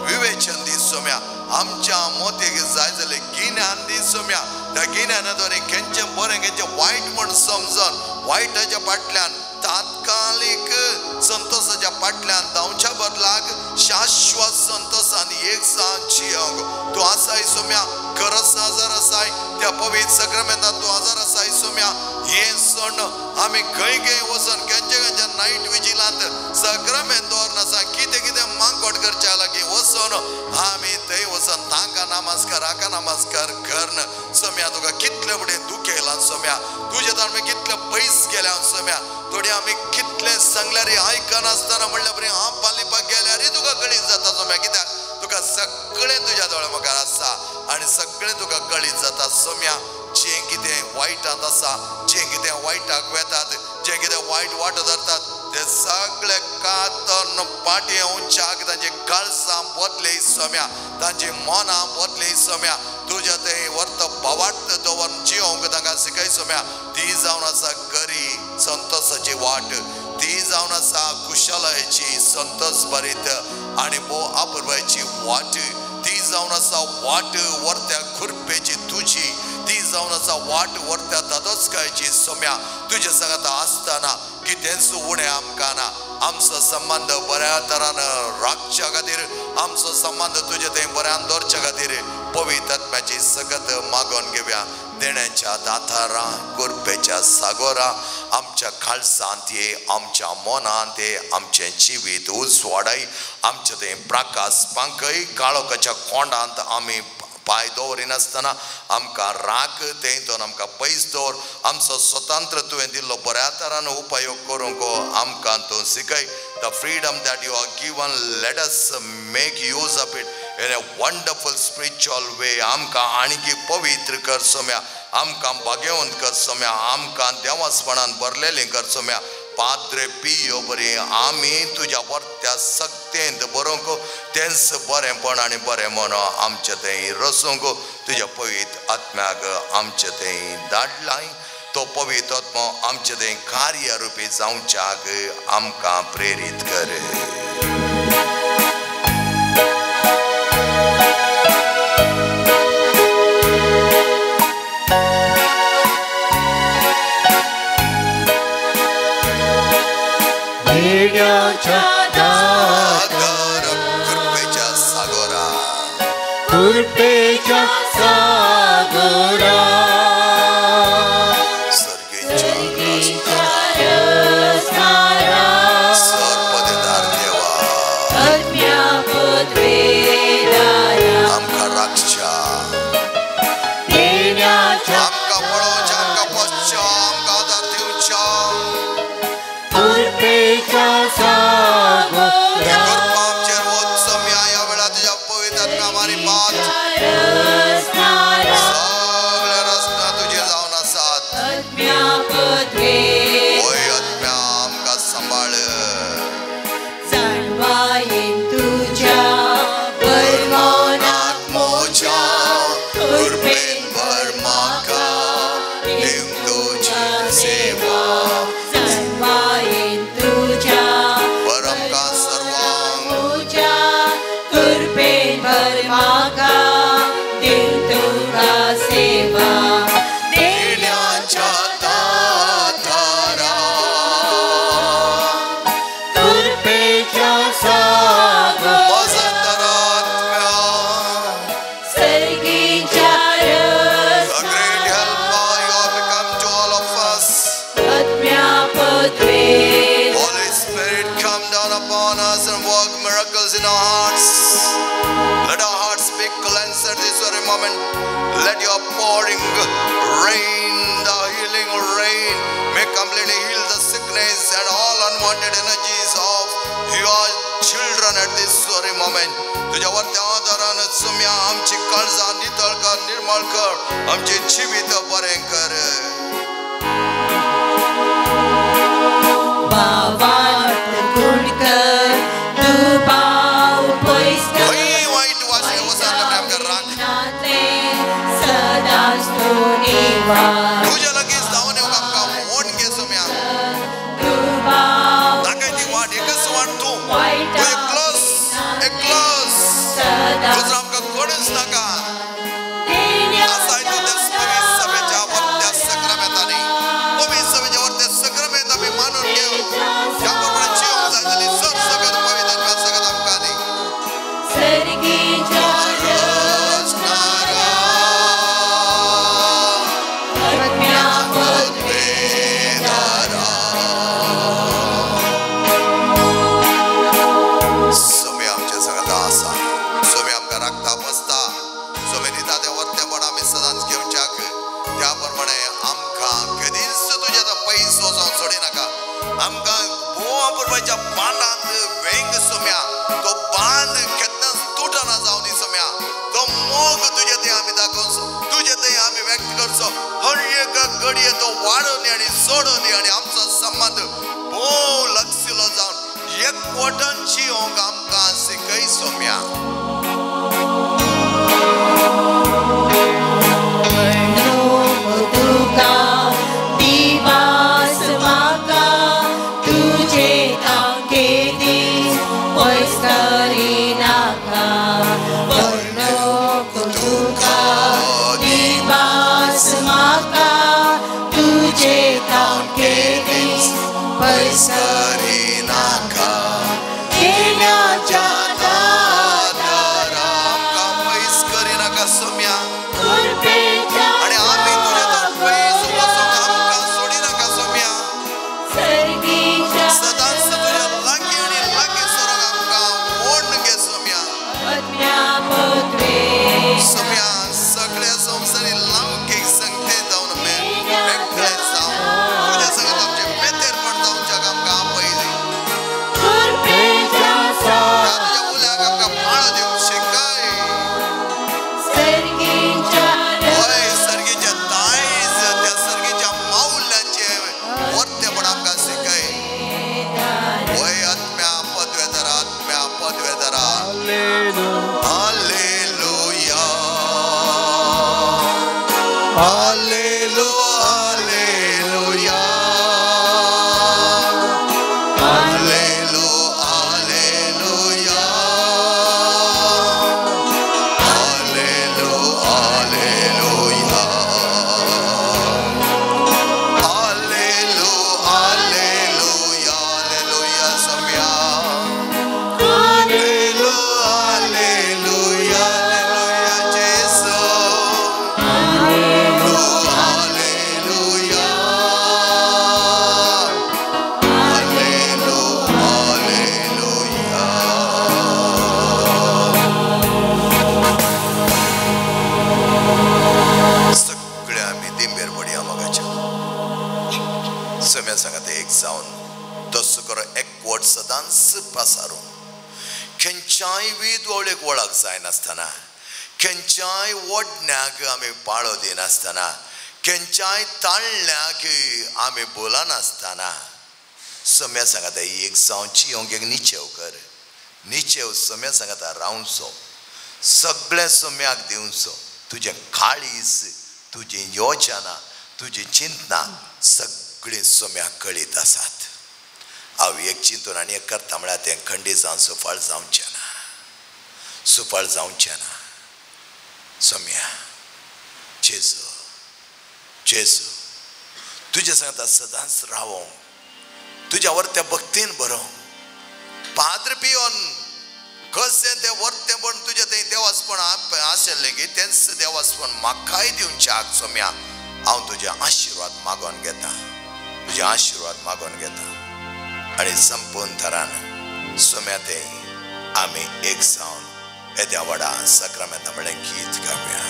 विवेचन दी सोम्या, आमच्या मोतीक जाय जाल्यार गिन्यान दी सोम्या. त्या गिन्याना द्वारे खंयचें बरें खंयचें वायट म्हण समजून वायटाच्या फाटल्यान तात्कालीक संतोषाच्या फाटल्यान धांवच्या बदलाक शाश्वत संतोषान एक सांग जियोंक तूं आसाय सोम्या. खरस आजार आसाय त्या पवित्र सक्रमेंतान तूं आजार आसाय सोम्या. हें सण आमी खंय खंय वचून खंयचे खंयच्या नायट विजिलांत सक्रमेंत दवरनासा कितें कितें मांगोट करच्या लागीं वचून आमी थंय वचून तांकां नमस्कार हाका नमस्कार करन सोम्या तुका कितले फुडें दुखेला सोम्या, तुजे तर आमी कितले पयस गेल्या सोम्या. थोडी आमी कितले सांगल्यार आयकनासतना म्हणल्यार बरें हांव पालिपाक गेल्यार तुका कळीत जाता सोम्या, कित्याक तुका सगळें तुज्या दोळ्या मुखार आसा आनी सगळें तुका कळीत जाता सोम्या. जें कितें वायटांत आसा, जें कितें वायटाक वेतात, जें कितें वायट वाटो धरतात ते सगळे कातन पाटी उंचाक तांची काळसां बदली सोम्या, तांची मनां बदली सोम्या. तुज्या थंय वर्त भावार्थ दवरून जियोंक तांकां शिकय सोम्या. ती जावन आसा गरी संतोषाची वाट, ती जावन आसा कुशलायेची संतोष भरीत आनी भोव आपुरबायेची वाट, ती जावन आसा वाट वर्त्या खुरपेची तुजी, ती जावन आसा वाट वर्त्या दादोसकायची सोम्या. तुजे सांगाता आसतना कितेंच उणें आमकां ना. आमचो संबंद बऱ्या तरान राखच्या खातीर, आमचो संबंद तुजे थंय बऱ्यान दवरच्या खातीर पवित्र आत्म्याची सकत मागोवन घेवया. देण्याच्या दातारा कृपेच्या सागोरा आमच्या काळसांत ये, आमच्या मनांत ये, आमचें जिवीत उजवाडाय, आमचें थंय प्रकाश पांकय. काळोखाच्या कोंडांत आमी पांय दवरिनासतना आमकां राख तेंतून आमकां पयस दवर. आमचो स्वतंत्र तुवें दिल्लो बऱ्या तरान उपयोग करूंक आमकां तूं शिकय. The freedom that you are given, let us make use of it in a wonderful spiritual way. आमकां आणकी पवित्र कर सोम्या, आमकां भाग्यवंत कर सोम्या, आमकां देवासपणान भरलेलीं कर सोम्या. पाद्रे पियो बरी आमी तुज्या वर्त्या सक्तेंत बरोवंक तेंच बरेंपण आनी बरें मन आमचें थंय रसूंक तुज्या पवित्र आत्म्याक आमचें थंय धाडलाय. तो पवित्र आत्मो आमचें थंय कार्यरुपी जावच्याक आमकां प्रेरीत कर. कृपेच्या सागोरा, कृपेच्या सागोरा, सर्गेच्या सर्पदेदार देवा आमकां राखच्या, आमकां पळोवच्या, आमकां पोसच्या, आमकां आदार दिवच्या. कृपेच्या सागोरा कृपा आमचेर वच सोम्या. ह्या वेळार तुज्या पवित्र आत्म्या मारी पात upon us and work miracles in our hearts. Let our hearts be cleansed at this very moment. Let your pouring rain, the healing rain, may completely heal the sickness and all unwanted energies of your children at this very moment. तुझ्या वरत्या आधारान सुम्या आमची काळजां नितळ कर, निर्मळ कर, आमचे जिवीत बरें कर. बावार्थ गुण कर, दुबाव पयस कर, खंय वायट वासने वचना आमकां राख. सदांच तूं निवार. तुज्या लागींच धांवन येवंक आमकां ओड घे सोम्या. दुबाव दाखय ती वाट, एकच वाट तूं, वायटा तूं एकलोच, एकलोच, सदांच दुसरो आमकां कोणूच नाका. आसाय तूं त्या पवित्र सभेच्या वरत्या सक्रमेंतांनी, पवित्र सभेच्या वरत्या सक्रमेंत आमी मानून घेव. त्या प्रमाणे जिवंक जाय जाल्यार सर सगळ्यात पवित्र आत्म्या सगळ्यात आमकां दी. सर्गीच्या रचणारा आत्म्या पदवेदारा. सोमे आमच्या सांगाता आसा, सोमे आमकां राखता बसता, सोमे दिता तें वरतेपण आमी सदांच घेवच्याक. त्या प्रमाणे आमकां केदींच तुज्या आतां पयस वचोंक सोडिनाका. आमकां भोव अपुरबायेच्या बांदांत वेंग सोम्या, तो बांद केन्नाच तुटना जावं दी सोम्या. तो मोग तुजे थंय आमी दाखोवचो, तुजे थंय आमी व्यक्त करचो. हर एका घडये तो वाडोवन दी आनी सोडोवन दी आनी आमचो संबंद भोव लक्षिलो जावन एकवटान जिवंक आमकां शिकय सोम्या. म्हणूंक तुका दिवास म्हाका, तुजे तांके दीस पयस करिनाका. म्हणूंक तुका दिवास म्हाका, तुजे तांके दीस पयस करिनाका. देण्याच्या दारार आमकां पयस करिनाका सोम्या. कृपेच्या आनी आमी तुज्या तर पयस वचोंक आमकां सोडिनाका सोम्या. सर्गीच्या सदांच तुज्या लागीं आनी लागीं सरोंक आमकां ओड घे सोम्या. आत्म्या पदवे सोम्या सगळ्या संवसारी लौकीक संगते जावन मेकळे जावन तुज्या संगत आमचें मेतेरपण जावच्याक आमकां आपयली. कृपेच्या त्या तुज्या उल्याक आमकां पाळो दिवंक शिकय. सर्गीच्या हय, सर्गीच्या दायज, त्या सर्गीच्या माउल्याचें वरतेपण आमकां शिकय. हय आत्म्या पदवेदारा, आत्म्या पदवेदारा. Hallelujah, hallelujah, hallelujah, hallelujah, hallelujah, hallelujah, hallelujah, hallelujah, hallelujah, hallelujah सोम्या. हालेलुया, हालेलुया, हालेलुया जेसू. Hallelujah, hallelujah, hallelujah. सगळे आमी दिंबेर पडया मोगाच्या सम्या सांगात एक जावन तसो करो एकवट सदांच पासारून. खंयच्याय विदवळेक वळख जायनासतना, खंयच्याय वडण्याक आमी पाळो दिनासतना, खंयच्याय ताळण्याक आमी बोलनासतना सम्या सांगाता एक जावन जिवंक एक निचेव कर. निचेव सम्या सांगाता रावचो, सगळें सम्याक दिवचो. तुजें काळीज, तुजी योजना, तुजी चिंतना सगळीं सम्याक कळीत आसात. हांव एक चिंतून आनी एक करता म्हळ्यार तें खंडीत जावन सुफळ जावचें ना, सुफळ जावचें ना. सोम्या जेजू, जेजू, तुज्या सांगता सदांच रावोंक, तुज्या वरत्या भक्तीन बरोवंक. पाद्र पियोन कशें तें वरतेपण तुजें तें देवासपण आशिल्लें की तेंच देवासपण म्हाकाय दिवच्याक सोम्या. हांव तुजे आशिर्वाद मागोवन घेता, तुजे आशिर्वाद मागोवन घेता. आनी संपूर्ण थरान सोम्याते आमी एक जावन येद्या व्हडा साक्रामेंता म्हळ्ळें गीत गावया.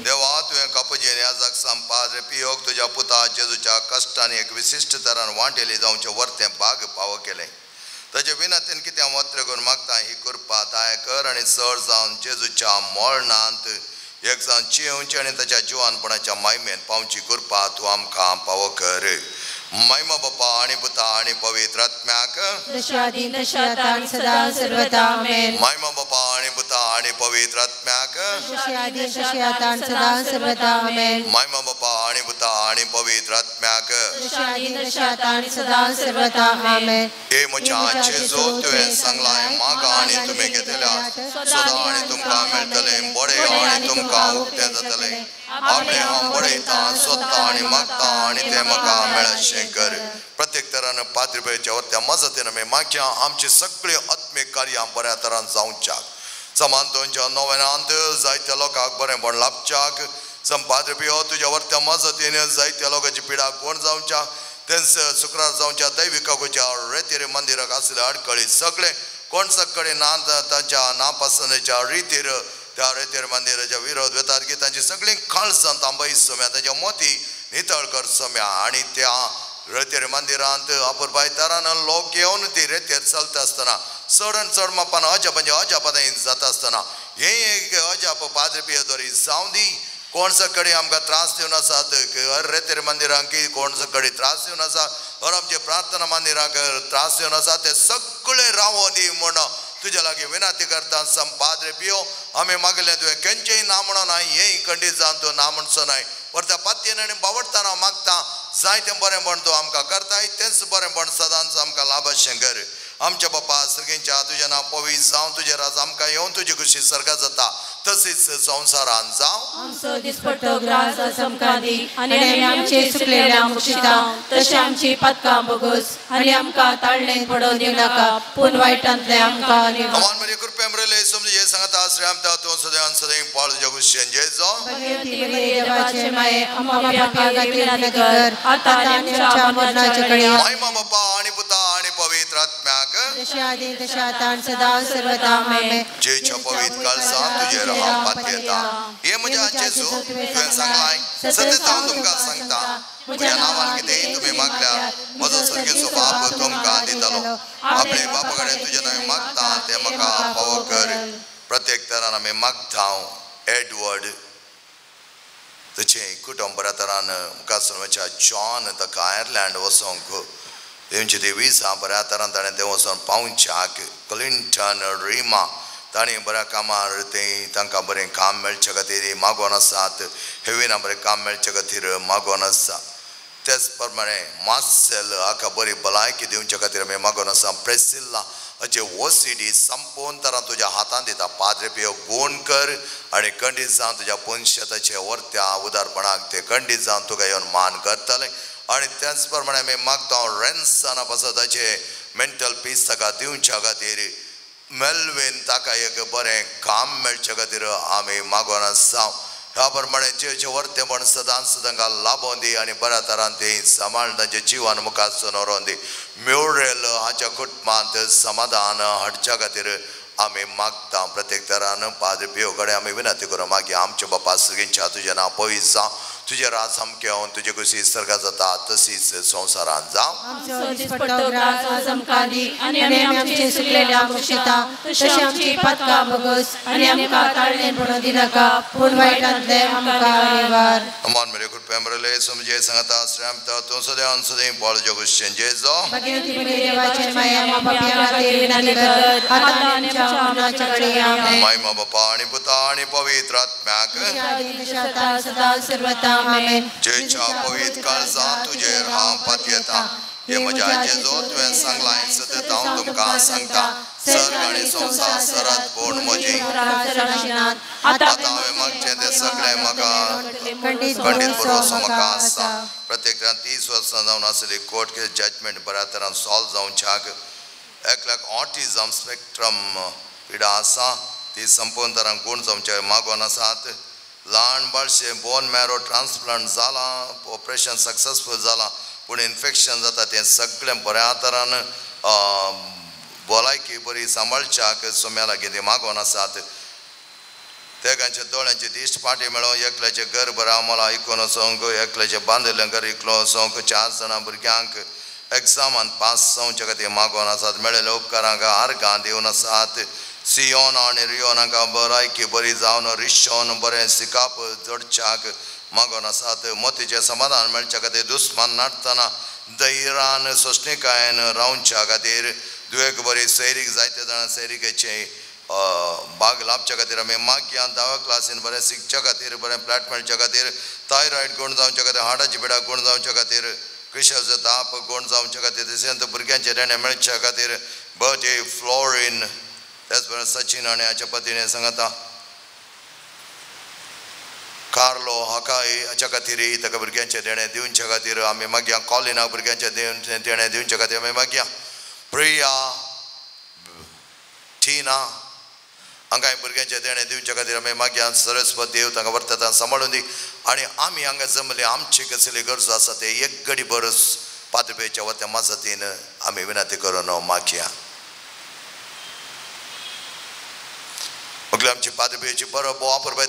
देवा तुवें कापुजेन ह्या जागसां पाद्रे पियोक तुज्या पुता जेजूच्या कश्टांनी एक विशिश्ट तरान वांटेली जावचें वर्तें भाग पावो केलें. ताचे विनंतीन कितें हांव वत्र करून मागता ही कृपा दाय कर आनी चड जावन जेजूच्या मरणांत एक जावन जियेवची आनी ताच्या जिवानपणाच्या मायमेन पावची कृपा तूं आमकां पावो कर. महिमा बापा आनी पुता आनी पवित्र आत्म्याक महिमा बापा आनी पुता आनी पवित्र आत्म्याक महिमा बापा आनी पुता आनी पवित्र आत्म्याक. हे म्हज्या जेजू तुवें सांगलां मागा आनी तुमी घेतल्या सदां आनी तुमकां मेळटलें बरें आनी तुमकां उक्तें जातलें. आपणें हांव बरयतां सोदतां आनी मागतां आनी तें म्हाका मेळचें कर. प्रत्येक तरान पाद्रीच्या वरत्या मजतीन आमी मागच्या आमची सगळीं आत्मीक कार्यां बऱ्या तरान जावच्याक समानतोंच्या नव्यानांत जायत्या लोकांक बरेंपण लाभच्याक. संपाद्री पियो तुज्या वरत्या मजतीन जायत्या लोकांची पिडा कोण जावच्या तेंच शुक्रार जावच्या दैविकागोच्या रेतीर मंदिराक आसले अडकळी सगळे कोण सगळे ना तांच्या नापसंदेच्या रितीर त्या रेतीर मंदिराच्या विरोध वेतात की तांची सगळीं काळसां तांबय सोम्या तांच्या मोती नितळ कर सोम्या आनी त्या रेतीर मंदिरांत अपुरबाय तरान लोक येवन ती रेतीर चलता आसतना चड आनी चड मापान अजापांचे अजापां जाता आसतना हें एक अजाप पाद्री पियदोरी जावं दी. कोण सगळे आमकां त्रास दिवन आसात हर रेतीर मंदिरांक कोण सगळे त्रास दिवन आसा हर आमचे प्रार्थना मंदिराक त्रास दिवन आसा ते सगळे रावो दी म्हूण तुज्या लागीं विनंती करता. पाद्रे पियो आमी मागलें तुवें खंयचेय ना म्हणून नाय हेंय खंडीत जावन तूं ना म्हणचो नाय परत्या पातयेन आनी बावडटाना मागता जायतें बरेंपण तूं आमकां करताय तेंच बरेंपण सदांच आमकां लाभ कर. आमच्या बापा सर्गींच्या तुजें नांव पवित्र जावं तुजें राज आमकां येवन तुजी खुशी सर्गात जाता तशीच संवसारान जावं. आमचो दिसपट्टो ग्रास आज आमकां दी आनी आमी आमचे चुकलेल्या मुक्षिता तशें आमची पातकां भोगोस आनी आमकां ताळणेन पडोवन दिवं नाका पूण वायटांतलें आमकां निवार. भगवान मरे कृपे मरेले समजे सांगता आश्रय आमता तूं सदैव सदैव पाळ तुज्या खुशेन जय जावं. भगवती मरिये देवाचे माये आमकां पाप्यां खातीर विनंती कर आतां आनी आमच्या मरणाच्या घडये. महिमा बापा आनी पुता आनी पवित्र आत्म्याक जशें आदीं तशें आतां आनी सदां सर्वदा आमेन. जेच्या पवित्र काळजां तुजेर हांव पातयेता हे म्हज्या जेजू तुवें सांगलाय सत्यत हांव तुमकां सांगता म्हज्या नांवान कितेंय तुमी मागल्यार म्हजो सर्गेचो बाप तुमकां दितलो. आपले बापा कडेन तुजें नांव मागता तें म्हाका फावो कर. प्रत्येक तरान आमी मागता एडवर्ड तुजें कुटुंब बऱ्या तरान मुखार सरच्या जॉन ताका आयर्लंड वचोंक तेंची ती विसा बऱ्या तरान ताणें तें वचोन पावच्याक क्लिंटन रिमा ताणें बऱ्या कामार तें तांकां बरें काम मेळचे खातीर मागोन आसात हेविना बरें काम मेळचे खातीर मागोन आसा. तेच प्रमाणे मार्सेल हाका बरी भलायकी दिवचे खातीर आमी मागोन आसा. प्रेसिल्ला हाचे ओसीडी संपूर्ण तरान तुज्या हातांत दिता. पाद्रे पियो गुण कर आनी खंडीत जावन तुज्या पुनशताचे वर्त्या उदारपणाक ते खंडीत जावन तुका येवन मान करतले. आनी त्याच प्रमाणे आमी मागता रेन्सना पासत ताचे मेंटल पीस ताका दिवच्या खातीर मेल्वीन ताका एक बरें काम मेळचे खातीर आमी मागोन आसा. ह्या प्रमाणे जे वर्तेपण सदांच तांकां लाबोवन दी आनी बऱ्या तरान ती सांबाळ तांचे जिवन मुखार व्हरोन दी. म्युरेल हाच्या कुटुंबांत समाधान हाडच्या खातीर आमी मागता. प्रत्येक तरान पाद्री पियो कडेन आमी विनंती करूं मागीर आमच्या बापा सर्गींच्या तुजें नांव पवित्र जावं तुजें राज सामकें येवन तुजे खुशी सर्गात जाता तशीच संवसारान जावं. आमचो दिसपट्टो ग्रास आज आमकां दी आनी आमी आमचे चुकलेल्या मुक्षिता तशें आमची पातकां भोगोस आनी आमकां ताळणेन पडोवन दिनाका पूण वायटांतलें आमकां निवार. अमान मेरे कृपे मरेले समजे सांगता आश्रय आमता तूं सदैव सदैव पाळ तुज्या खुशेन जय जावं. भगवती मरिये देवाचे माये आमकां पाप्यां खातीर विनंती कर आतां आनी आमच्या मरणाच्या घडये आमेन. महिमा बापा आनी पुता आनी पवित्र आत्म्याक जशें आदीं तशें आतां सदां सर्वदा आमेन. जेच्या पवित्र काळजां तुजेर हांव पातयेता हे म्हज्या जेजू तुवें सांगलाय सतत हांव तुमकां सांगता सर्ग आनी संवसार सरत पूण म्हजी आतां हांवें मागचें तें सगळें म्हाका खंडीत भरवसो म्हाका आसा. प्रत्येक 30 वर्सां जावन आसली कोर्ट केस जजमेंट बऱ्या तरान सॉल्व जावच्याक एकल्याक ऑटिजम स्पेक्ट्रम पिडा आसा ती संपूर्ण तरान गुण जावचे मागोन आसात. ल्हान बाळशें बोन मॅरो ट्रान्सप्लांट जालां ऑपरेशन सक्सेसफूल जालां पूण इन्फेक्शन जाता तें सगळें बऱ्या तरान भलायकी बरी सांबाळच्याक सोम्या लागीं ती मागोन आसात. तेगांच्या दोळ्यांची दिश्ट पाटी मेळों एकल्याचें घर बरें आमोला आयकून वचोंक एकल्याचें बांदिल्लें घर इकलो वचोंक 4 जाणां भुरग्यांक एग्जामान पास जावचे खातीर मागोन आसात. मेळिल्ल्या उपकारांक आर्गां दिवन आसात. सियोन आनी रियोन हांकां भलायकी बरी जावन रिशोन बरें सिकाप जोडच्याक मागोन आसात. मोतीचें समाधान मेळच्या खातीर दुस्मान नाडटना धैर्यान सोंसणीकायेन रावच्या खातीर दुयेक बरी सैरीक जायते जाणां सैरिकेचे बाग लाभच्या खातीर आमी मागया. 10व्या क्लासीन बरें शिकच्या खातीर बरें फ्लॅट मेळच्या खातीर थायरॉयड गुण जावच्या खातीर हाडाची पिडा गुण जावच्या खातीर क्रिशाचो ताप गुण जावच्या खातीर तशेंच भुरग्यांचें देणें मेळच्या खातीर बर्थडे फ्लोरीन त्याच बरोबर सचिन आनी हाच्या पतीने सांगता कार्लो हाकाय हाच्या खातीर ताका भुरग्यांचें देणें दिवच्या खातीर आमी मागया. कॉलिनाक भुरग्यांचें देणें दिवच्या खातीर आमी मागया. प्रिया टिना हांकां भुरग्यांचें देणें दिवच्या खातीर आमी मागया. सरस्वत देव तांकां वर्तता सांबाळून दी आनी आमी हांगा जमले आमची कसली गरज आसा ते एक घडी बरस पाद्रपेच्या वत्या मजतीन आमी विनंती करून मागया. मुगले आमची पाद्रपेची परब वापरपाय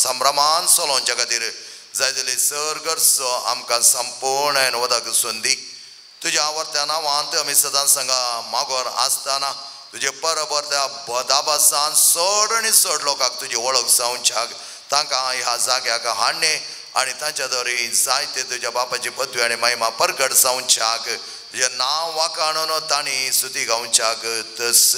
संभ्रमान चलोवच्या खातीर जाय जाल्यार सर गरजो आमकां संपूर्ण वदक संदी तुज्या आवडत्या नांवांत आमी सदांच सांगा मागोर आसतना तुजे परब त्या बदाबासान चड आनी चड लोकांक तुजी वळख जावच्याक तांकां ह्या जाग्याक हाडणे आनी तांच्या दरी जायते तुज्या बापाची पदवी आनी महिमा परगट जावच्याक तुजें नांव वाखाणून तांणी सुती गावच्याक तस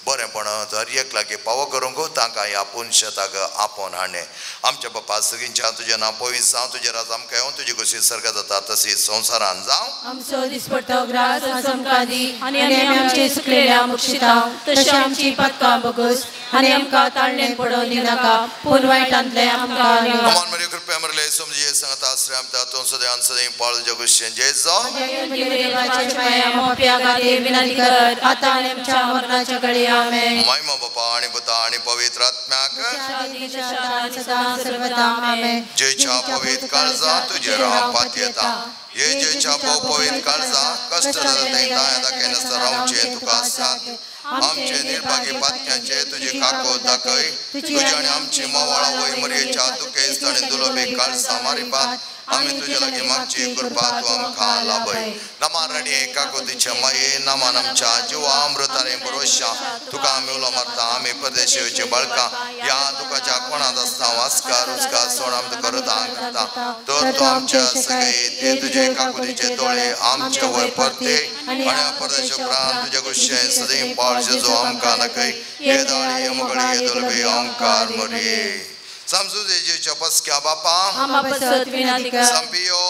बरेंपण हर एक लागीं पावो करूंक तांकां ह्या पुनशेताक आपोवन हाडणें. आमच्या बापा सगळींच्या तुजें नांव पवित्र जावं, तुजें राज आमकां येवं, तुजी खोशी सर्गात जाता तशी संवसारान जावं. आमचो दिसपट्टो ग्रास आज आमकां दी आनी आमी आमचे चुकलेल्या मुक्षितांव तशें आमची पातकां भोगोस आनी आमकां ताळणेन पडोवन दिनाका पूण वायटांतलें आमकां निवार. अमान मरे कृपया मरले समजे सांगता आश्रय आमकां तूं सदैव सदैव पाळ तुज्या गोश्टीन जय जावं. मोप्या खातीर विनंती कर आतां आनी आमच्या मरणाच्या घडये. आमेन. महिमा बापा आनी पुता आनी पवित्र आत्म्याक. जेच्या पवित्र काळजा तुजेर हांव पातयेता, हे जेच्या पवित्र काळजा कश्ट जाता थंय दाया दाखय नासतना रावचें तुका साथ. आमचे निर्भागी पातक्यांचे तुजे काको दाखय, तुजे आनी आमची मोवाळ आवय मरयेच्या दुखेस्त आनी दुलोबी काळजा मारिपात आमी तुज्या लागीं मागची कृपा तूं आमकां लाभय. नमान राणये काकोतीचे माये, नमान आमच्या जिवा अमृताने भरोशा तुका आमी उलो मारता. आमी परदेशी येवचे बाळकां ह्या दुखाच्या कोणांत आसता वास्कार उस्कार सोड आमी तुका रुदां करता तर तूं आमच्या सगळे ते तुजे काकुतीचे दोळे आमचे वयर परते आनी परदेश उपरांत तुज्या गुस्से सदैव पाळ जेजू आमकां दाखय. हे दाळी हे मुगळी हे दुलबी ओंकार मोरये. समजू पसक्या बापा संपियो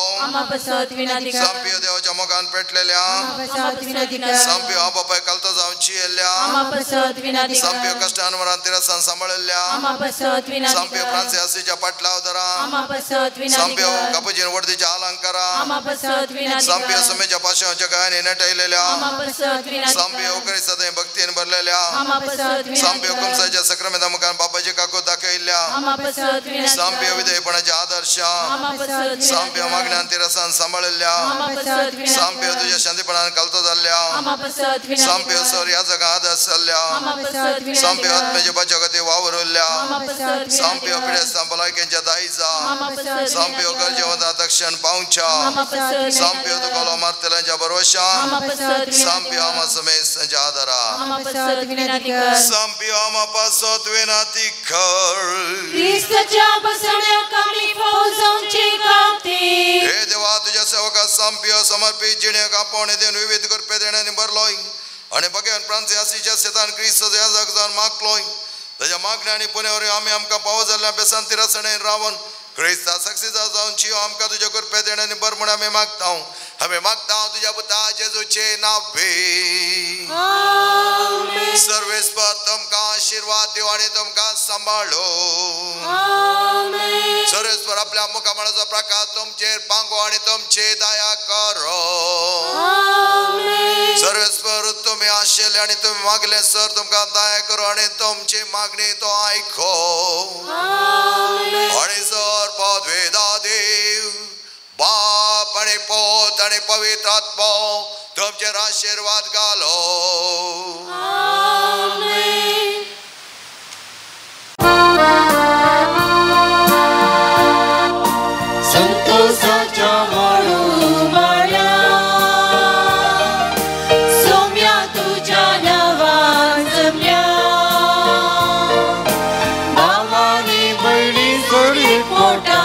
संपियो देवाच्या मोगान पेटलेल्या संपियो हा बापाय कलतो जावची येल्ल्या संपियो कश्टान मरान तिरसान सांबाळिल्ल्या संपियो फ्रांसियासीच्या पाटलाव दरा संपियो कापुचीन वडदीच्या अलंकारा संपियो सुमेच्या पाशांच्या गायनी नटयलेल्या संपियो क्रिस्तांत भक्तीन भरलेल्या संपियो कुमसाच्या सक्रमेंता मुखार बापाची काकूत दाखयल्ल्या संपियो विधेयपणाचे आदर्श संपियो मागण्यान तिरसान सांबाळिल्ल्या संपियो तुज्या शांतीपणान कलतो जाल्ल्या संपियो सर ह्या जगा आदर्श जाल्ल्या संपियो आत्म्याच्या बचाव खातीर वावरुल्ल्या संपियो पिडेस्तां भलायकेच्या दायजा संपियो गरजेवंता तक्षण पावच्या संपियो तुका मारतल्यांच्या भरवशा संपियो आमा समेस्तांच्या आदारा संपियो आमा पासत विनंती कर. क्रिस्ताच्या बसण्याक आमी फौजांचे खातीर. हे देवा तुज्या सेवका संपियो समर्पित जिणेक आपोवणे दिवन विविध कृपे देण्यानी भरलोय आनी बघेन फ्रांसियासीच्या शेतान क्रिस्त याजक जावन मागलोय ताच्या मागण्या आनी पुण्यावर आमी आमकां पावो जाल्ल्या बेसान तिरसणेन रावन क्रिस्ता सक्सीजा जावन जियो आमकां तुज्या कृपे देण्यानी भर म्हूण आमी मागता. आमी मागता तुज्या पुता जेजूचे नांवे. सर्वेस्पर तुमकां आशिर्वाद दिवं आनी तुमकां सांबाळो. सर्वेस्पर आपल्या मुखामळाचो प्रकाश तुमचेर पांगो आनी तुमची दया करो. सर्वेस्पर तुमी आशिल्ले आनी तुमी मागले सर तुमकां दया करो आनी तुमची मागणी तो आयको. आनी सर पदवेदा देव बाप आनी पोत आनी पवित्र आत्मो तुमचेर आशिर्वाद घालो. संतोषाच्या मळुमाळ्या सोम्या तुझ्या नावान जमल्या भावानी भयणी सोडी पोटा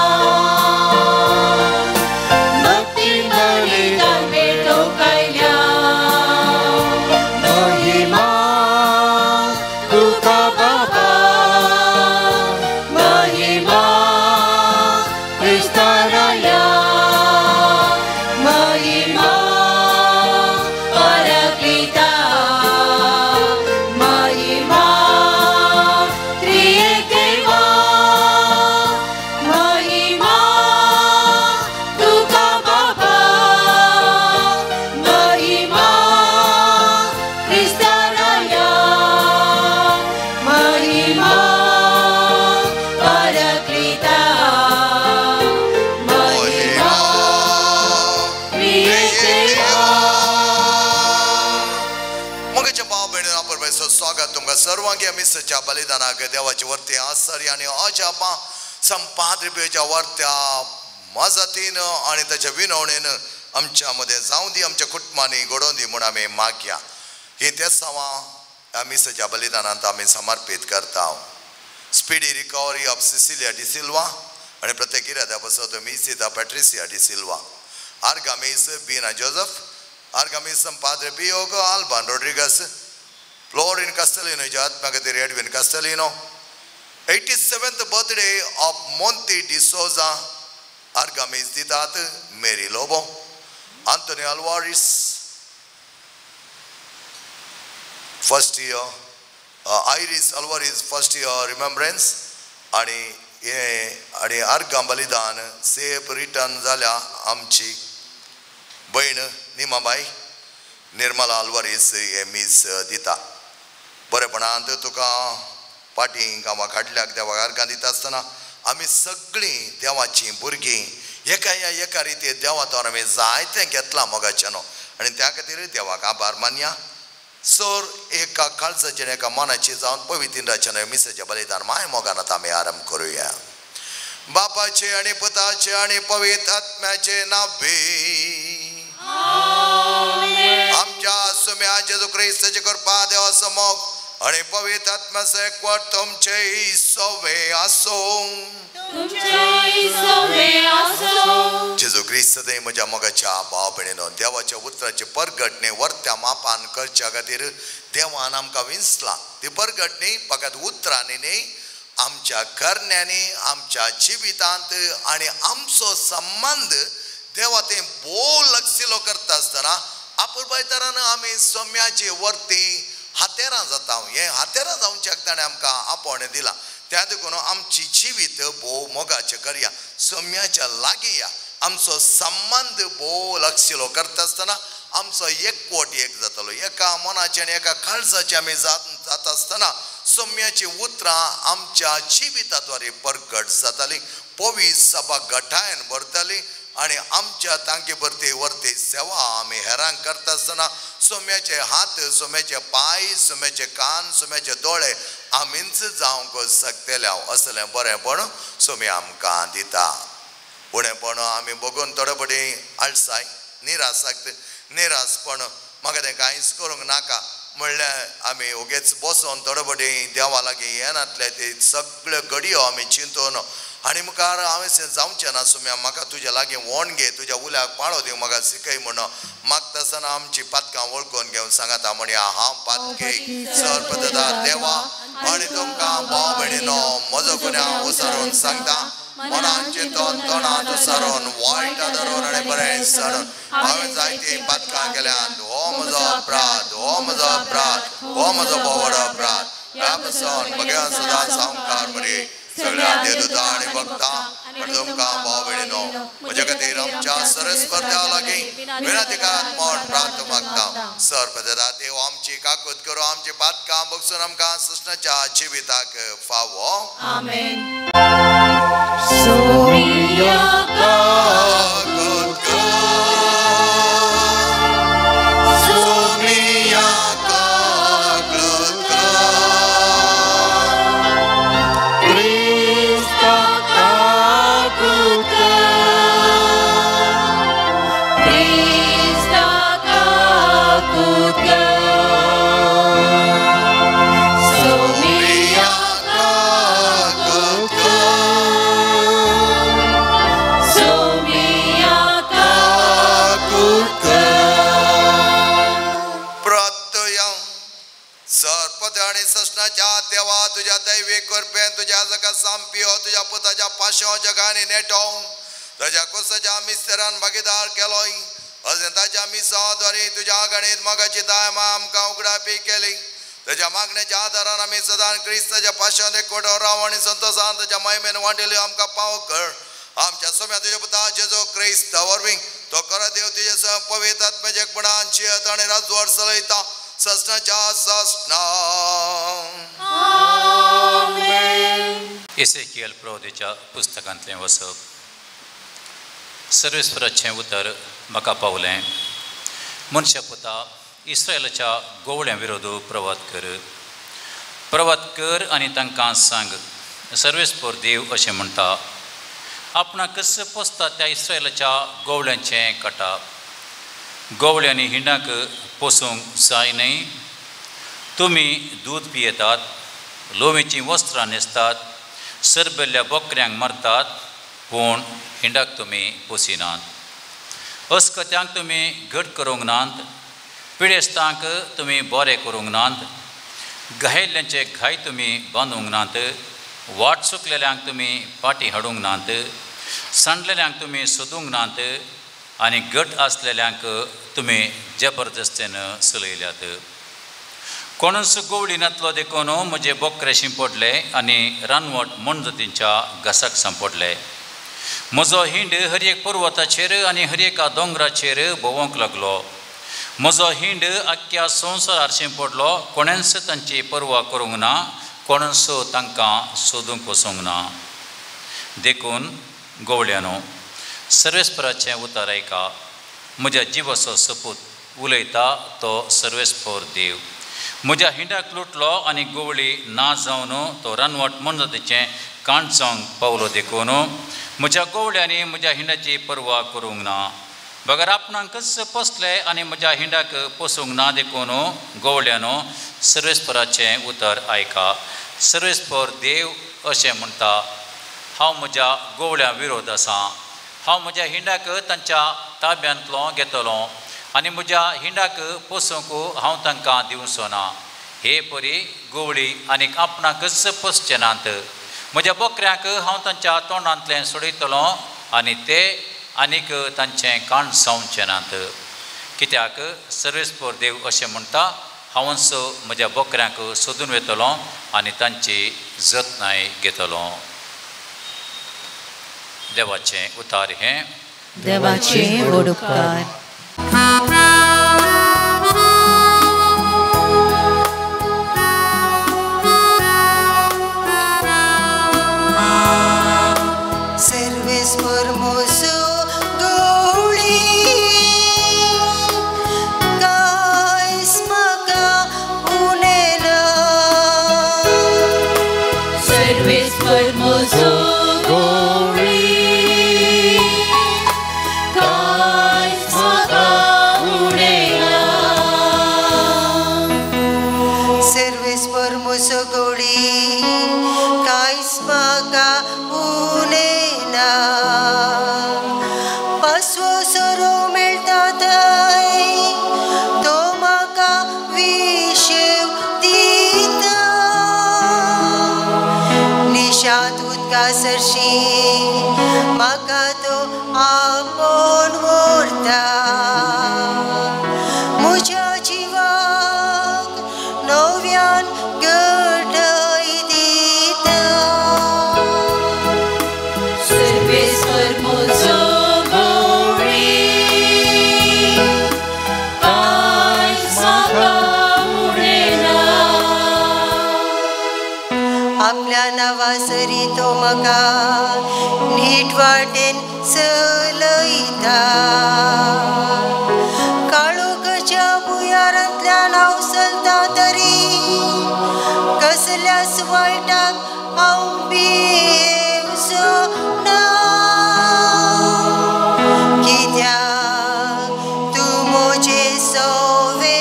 भक्ती बलिदान भेटो कायल्या. मगाच्या भाव भयणीन आपरपाचो स्वागत तुमकां सर्वांक मिसाच्या बलिदानाक देवाचे वरती आसरी आनी अजापां संपाद्रिपेच्या वरत्या मजतीन आनी ताच्या विनवणेन आमच्या मदें जावं दी, आमच्या कुटुंबांनी घडोवन दी म्हूण आमी मागया. ही तेसांवां ह्या मिसाच्या बलिदानांत आमी समर्पीत करता. Speedy recovery of Cecilia D'Silva आनी प्रत्येक इराद्या पासत मिसिता पॅट्रिसिया डिसिल्वा, आर्गामीस बीना जोजफ, आर्गामीस Padre Pio Alban Rodrigues, Florin Castelino आत्म्या खातीर Edwin Castelino, 87th birthday of Monty D'Souza, आर्गामीस दितात Mary Lobo, Anthony Alvares, first year Iris Alvares first year remembrance आनी हें आनी आर्गां बलिदान सेफ रिटर्न जाल्या आमची भयण निमाबाई निर्मला आल्वारीस हे मीस दिता. बरेपणांत तुका फाटीं गांवाक हाडल्याक देवाक आर्गां दिता आसतना आमी सगळीं देवाचीं भुरगीं एका एका रिती देवातोर आमी जायतें घेतलां मोगाच्यानो आनी त्या खातीर देवाक आभार मानया. सर एका काळजाचेर एका मनाची जावन पवित्र मिसाच्या बलिदान माय मोगान आतां आमी आरंभ करुया. बापाचे आनी पुताचे आनी पवित्र आत्म्याचे नांवे आमच्या सुम्या जेजू क्रिस्ताचे कृपा देवाचो मोग आनी पवित्र आत्म्याचो एकवट तुमचे सवे आसूं. जेजू क्रिस्त म्हज्या मोगाच्या भाव भयणीनो, देवाच्या उतराचे परगटणे वर्त्या मापान करच्या खातीर देवान आमकां विंचलां. ती परगटणी फकत उतरांनी न्ही, आमच्या करण्यांनी, आमच्या जिवितांत आनी आमचो संबंद देवा ते भोव लक्षिलो करता आसतना आपुरबायतरान आमी सोम्याची वर्ती हातेरां जाता. हें हातेरां जावच्याक ताणें आमकां आपोवणें दिलां. त्या देखून आमची जिवीत भोव मोगाचें करया, सोम्याच्या लागीं या. आमचो संबंद भोव लक्षिलो करता आसतना आमचो एकवट एक जातलो. एका मनाचें आनी एका काळजाचें आमी जाता आसतना सोम्याचीं उतरां आमच्या जिविताद्वारे परगट जातालीं, पवित्र सभा गठायन भरताली आनी आमच्या तांकी भरती वरती सेवा आमी हेरांक करता आसतना सोम्याचे हात, सोम्याचे पांय, सोम्याचे कान, सोम्याचे दोळे आमीच जावंक शकतले. असलें बरेंपण सोमी आमकां दिता. उणेपण आमी बघून थोडे फावटी आळसाय, निरासक्त, निरासपण, म्हाका तें कांयच करूंक नाका म्हणल्यार आमी ओगेच बसोन थोडे फावटी देवा लागीं येनातले ते सगळ्यो घडयो आमी चिंतून आनी मुखार हांवें जावचें ना सुम्या म्हाका तुज्या लागीं वोण घे, तुज्या उल्याक पाळो दिवंक म्हाका शिकय म्हण मागता आसतना आमची पातकां वळखून घेवन सांगता म्हणया, हांव पातकी सर्पदार देवा आनी तुमकां भाव भयणीनो म्हजो गुन्यांव उसारून सांगता. मनान चिंतून, तोंडान उसारून, वायट धरून आनी बरें सणून हांवें जायतीं पातकां केल्यात. हो म्हजो अपराध, हो म्हजो अपराध, हो म्हजो भोव अपराध. ह्या पसून बघ्या सदां सामकार मरे सगळ्या देवदूतां आनी भक्तां आनी तुमकां भाव भयणीनो म्हज्या खातीर आमच्या सरस्पत्या लागीं विनंती करात म्हूण प्रार्थ मागता. सरपदा देव आमची काकूत करूं, आमची पातकां बगसून आमकां सृष्णाच्या जिविताक फावो. आमेन. देवा तुझ्या दैवीक कृपेन तुझ्या जगा सामपियो तुझ्या पुताच्या पाशांव जगांनी नेटो ताज्या कुसाच्या मिस्तेरान भागीदार केलोय. अशें ताच्या मिसाद्वारे तुझ्या गणीत मोगाची दायमा आमकां उगडापी केली. ताज्या मागण्याच्या आदारान आमी सदां क्रिस्ताच्या पाशांत एकवटो राव आनी संतोशान ताच्या महिमेन वांटेल्यो आमकां पाव कर. आमच्या सोम्या तुज्या पुता जेजू क्रिस्ता वरवीं तो खरो देव तुजे सह पवित्र आत्म्याच्या एकपणान जियेता आनी राजवट चलयता ससनाच्या ससना. एसेकियल प्रवदेच्या पुस्तकांतलें वसप. सर्वेस्पराचें उतर म्हाका पावलें, मनशा पुता इस्रायलाच्या गोवळ्यां विरोध प्रवात कर, प्रवात कर आनी तांकां सांग, सर्वेस्पर देव अशें म्हणटा, आपणाकच पोसता त्या इस्रायलाच्या गोवळ्यांचें कटा. गोवळ्यांनी हिंडाक पोसूंक जाय न्हय? तुमी दूद पियेतात, लोवेचीं वस्त्रां न्हेसतात, सरबेल्ल्या बोकऱ्यांक मारतात, पूण हिंडाक तुमी पोसिनात. अस्कत्यांक तुमी घट करूंक नात, पिडेस्तांक तुमी बरे करूंक नात, घायल्ल्यांचे घाय तुमी बांदूंक नात, वाट चुकलेल्यांक तुमी पाटी हाडूंक नात, सांडलेल्यांक तुमी सोदूंक नात आनी घट आसलेल्यांक तुमी जबरदस्तेन चलयल्यात. कोणूच गोवळी नातलो देखून म्हजे बोकरे शिंपडले आनी रानवट मनजातींच्या घासाक सांपडले. म्हजो हिंड हर एक पर्वताचेर आनी हर एका दोंगराचेर भोंवंक लागलो. म्हजो हिंड आख्ख्या संवसारार शिंपडलो, कोणेंच तांची पर्वा करूंक ना, कोणूच तांकां सोदूंक वचूंक ना. देखून गोवळ्यानो, सर्वेस्पराचें उतर आयका. म्हज्या जिवाचो सपूत उलयता तो सर्वेस्पर देव. म्हज्या हिंडाक लुटलो आनी गोवळी ना जावन तो रानवट मनजातीचें कांट जावंक पावलो देखून म्हज्या गोवळ्यांनी म्हज्या हिंडाची पर्वा करूंक ना, बगर आपणाकच पोसले आनी म्हज्या हिंडाक पोसूंक ना. देखून गोवळ्यानो, सर्वेस्पराचें उतर आयका. सर्वेस्पर देव अशें म्हणटा, हांव म्हज्या गोवळ्यां विरोध आसा. हांव म्हज्या हिंडाक तांच्या ताब्यांतलो घेतलो आनी म्हज्या हिंडाक पोसूंक हांव तांकां दिवचो ना. हे परी गोवळी आनीक आपणाकच पोसचे नात. म्हज्या बोकऱ्यांक हांव तांच्या तोंडांतलें सोडयतलो आनी ते आनीक तांचें काण जावचें नात. कित्याक सर्वेस्पर देव अशें म्हणटा, हांवच म्हज्या बोकऱ्यांक सोदून वेतलो आनी तांची जतनाय घेतलो. देवाचें उतार हें. देवाचें व्हड उपकार. सर्वेस्पर म्हजो गोवळी, कांयच म्हाका उणें ना. सर्वेस्पर म्हजो गोवळी, कांयच म्हाका उणें ना. सर्वेस्पर म्हजो गोवळी, कांयच म्हाका उणें ना. पासवो सोरो मेळटा थंय तो म्हाका विशेव दिता. निशांत उदका सरशी म्हाका तो आपोवन व्हरता. म्हज्या जिवाक नव्यान घटय दिता. सर्वेस्पर म्हजो गोवळी, कांयच म्हाका उणें ना. आपल्या नांवासरी तो म्हाका नीट वाटेन चलयता. काळोखाच्या भुंयारांतल्यान हांव चलता तरी कसल्याच वायटाक हांव भियेवचो ना. कित्याक तूं म्हजे सोवे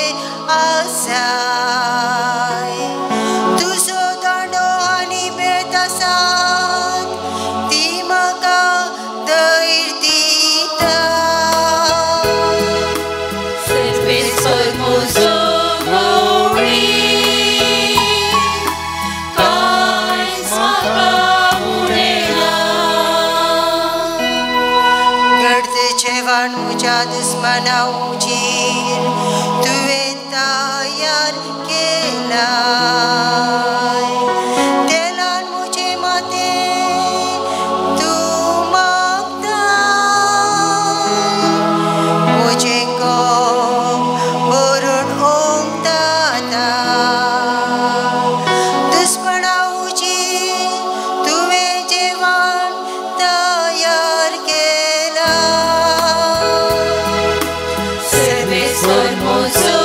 आसाय, तुजो दांडो आनी बेत आसात ती म्हाका धैर्य दिता. सर्वेस्पर म्हजो गोवळी, कांयच म्हाका उणें ना. घडत जेवण म्हज्या दुस्मना उजीर तुवें तयार केलां. तेलान म्हजें माथें तूं मागता, म्हजें कोप भरून ओंकता. दुस्मना उजीर तुवें जेवण तयार केलां. सर्वेस्पर म्हजो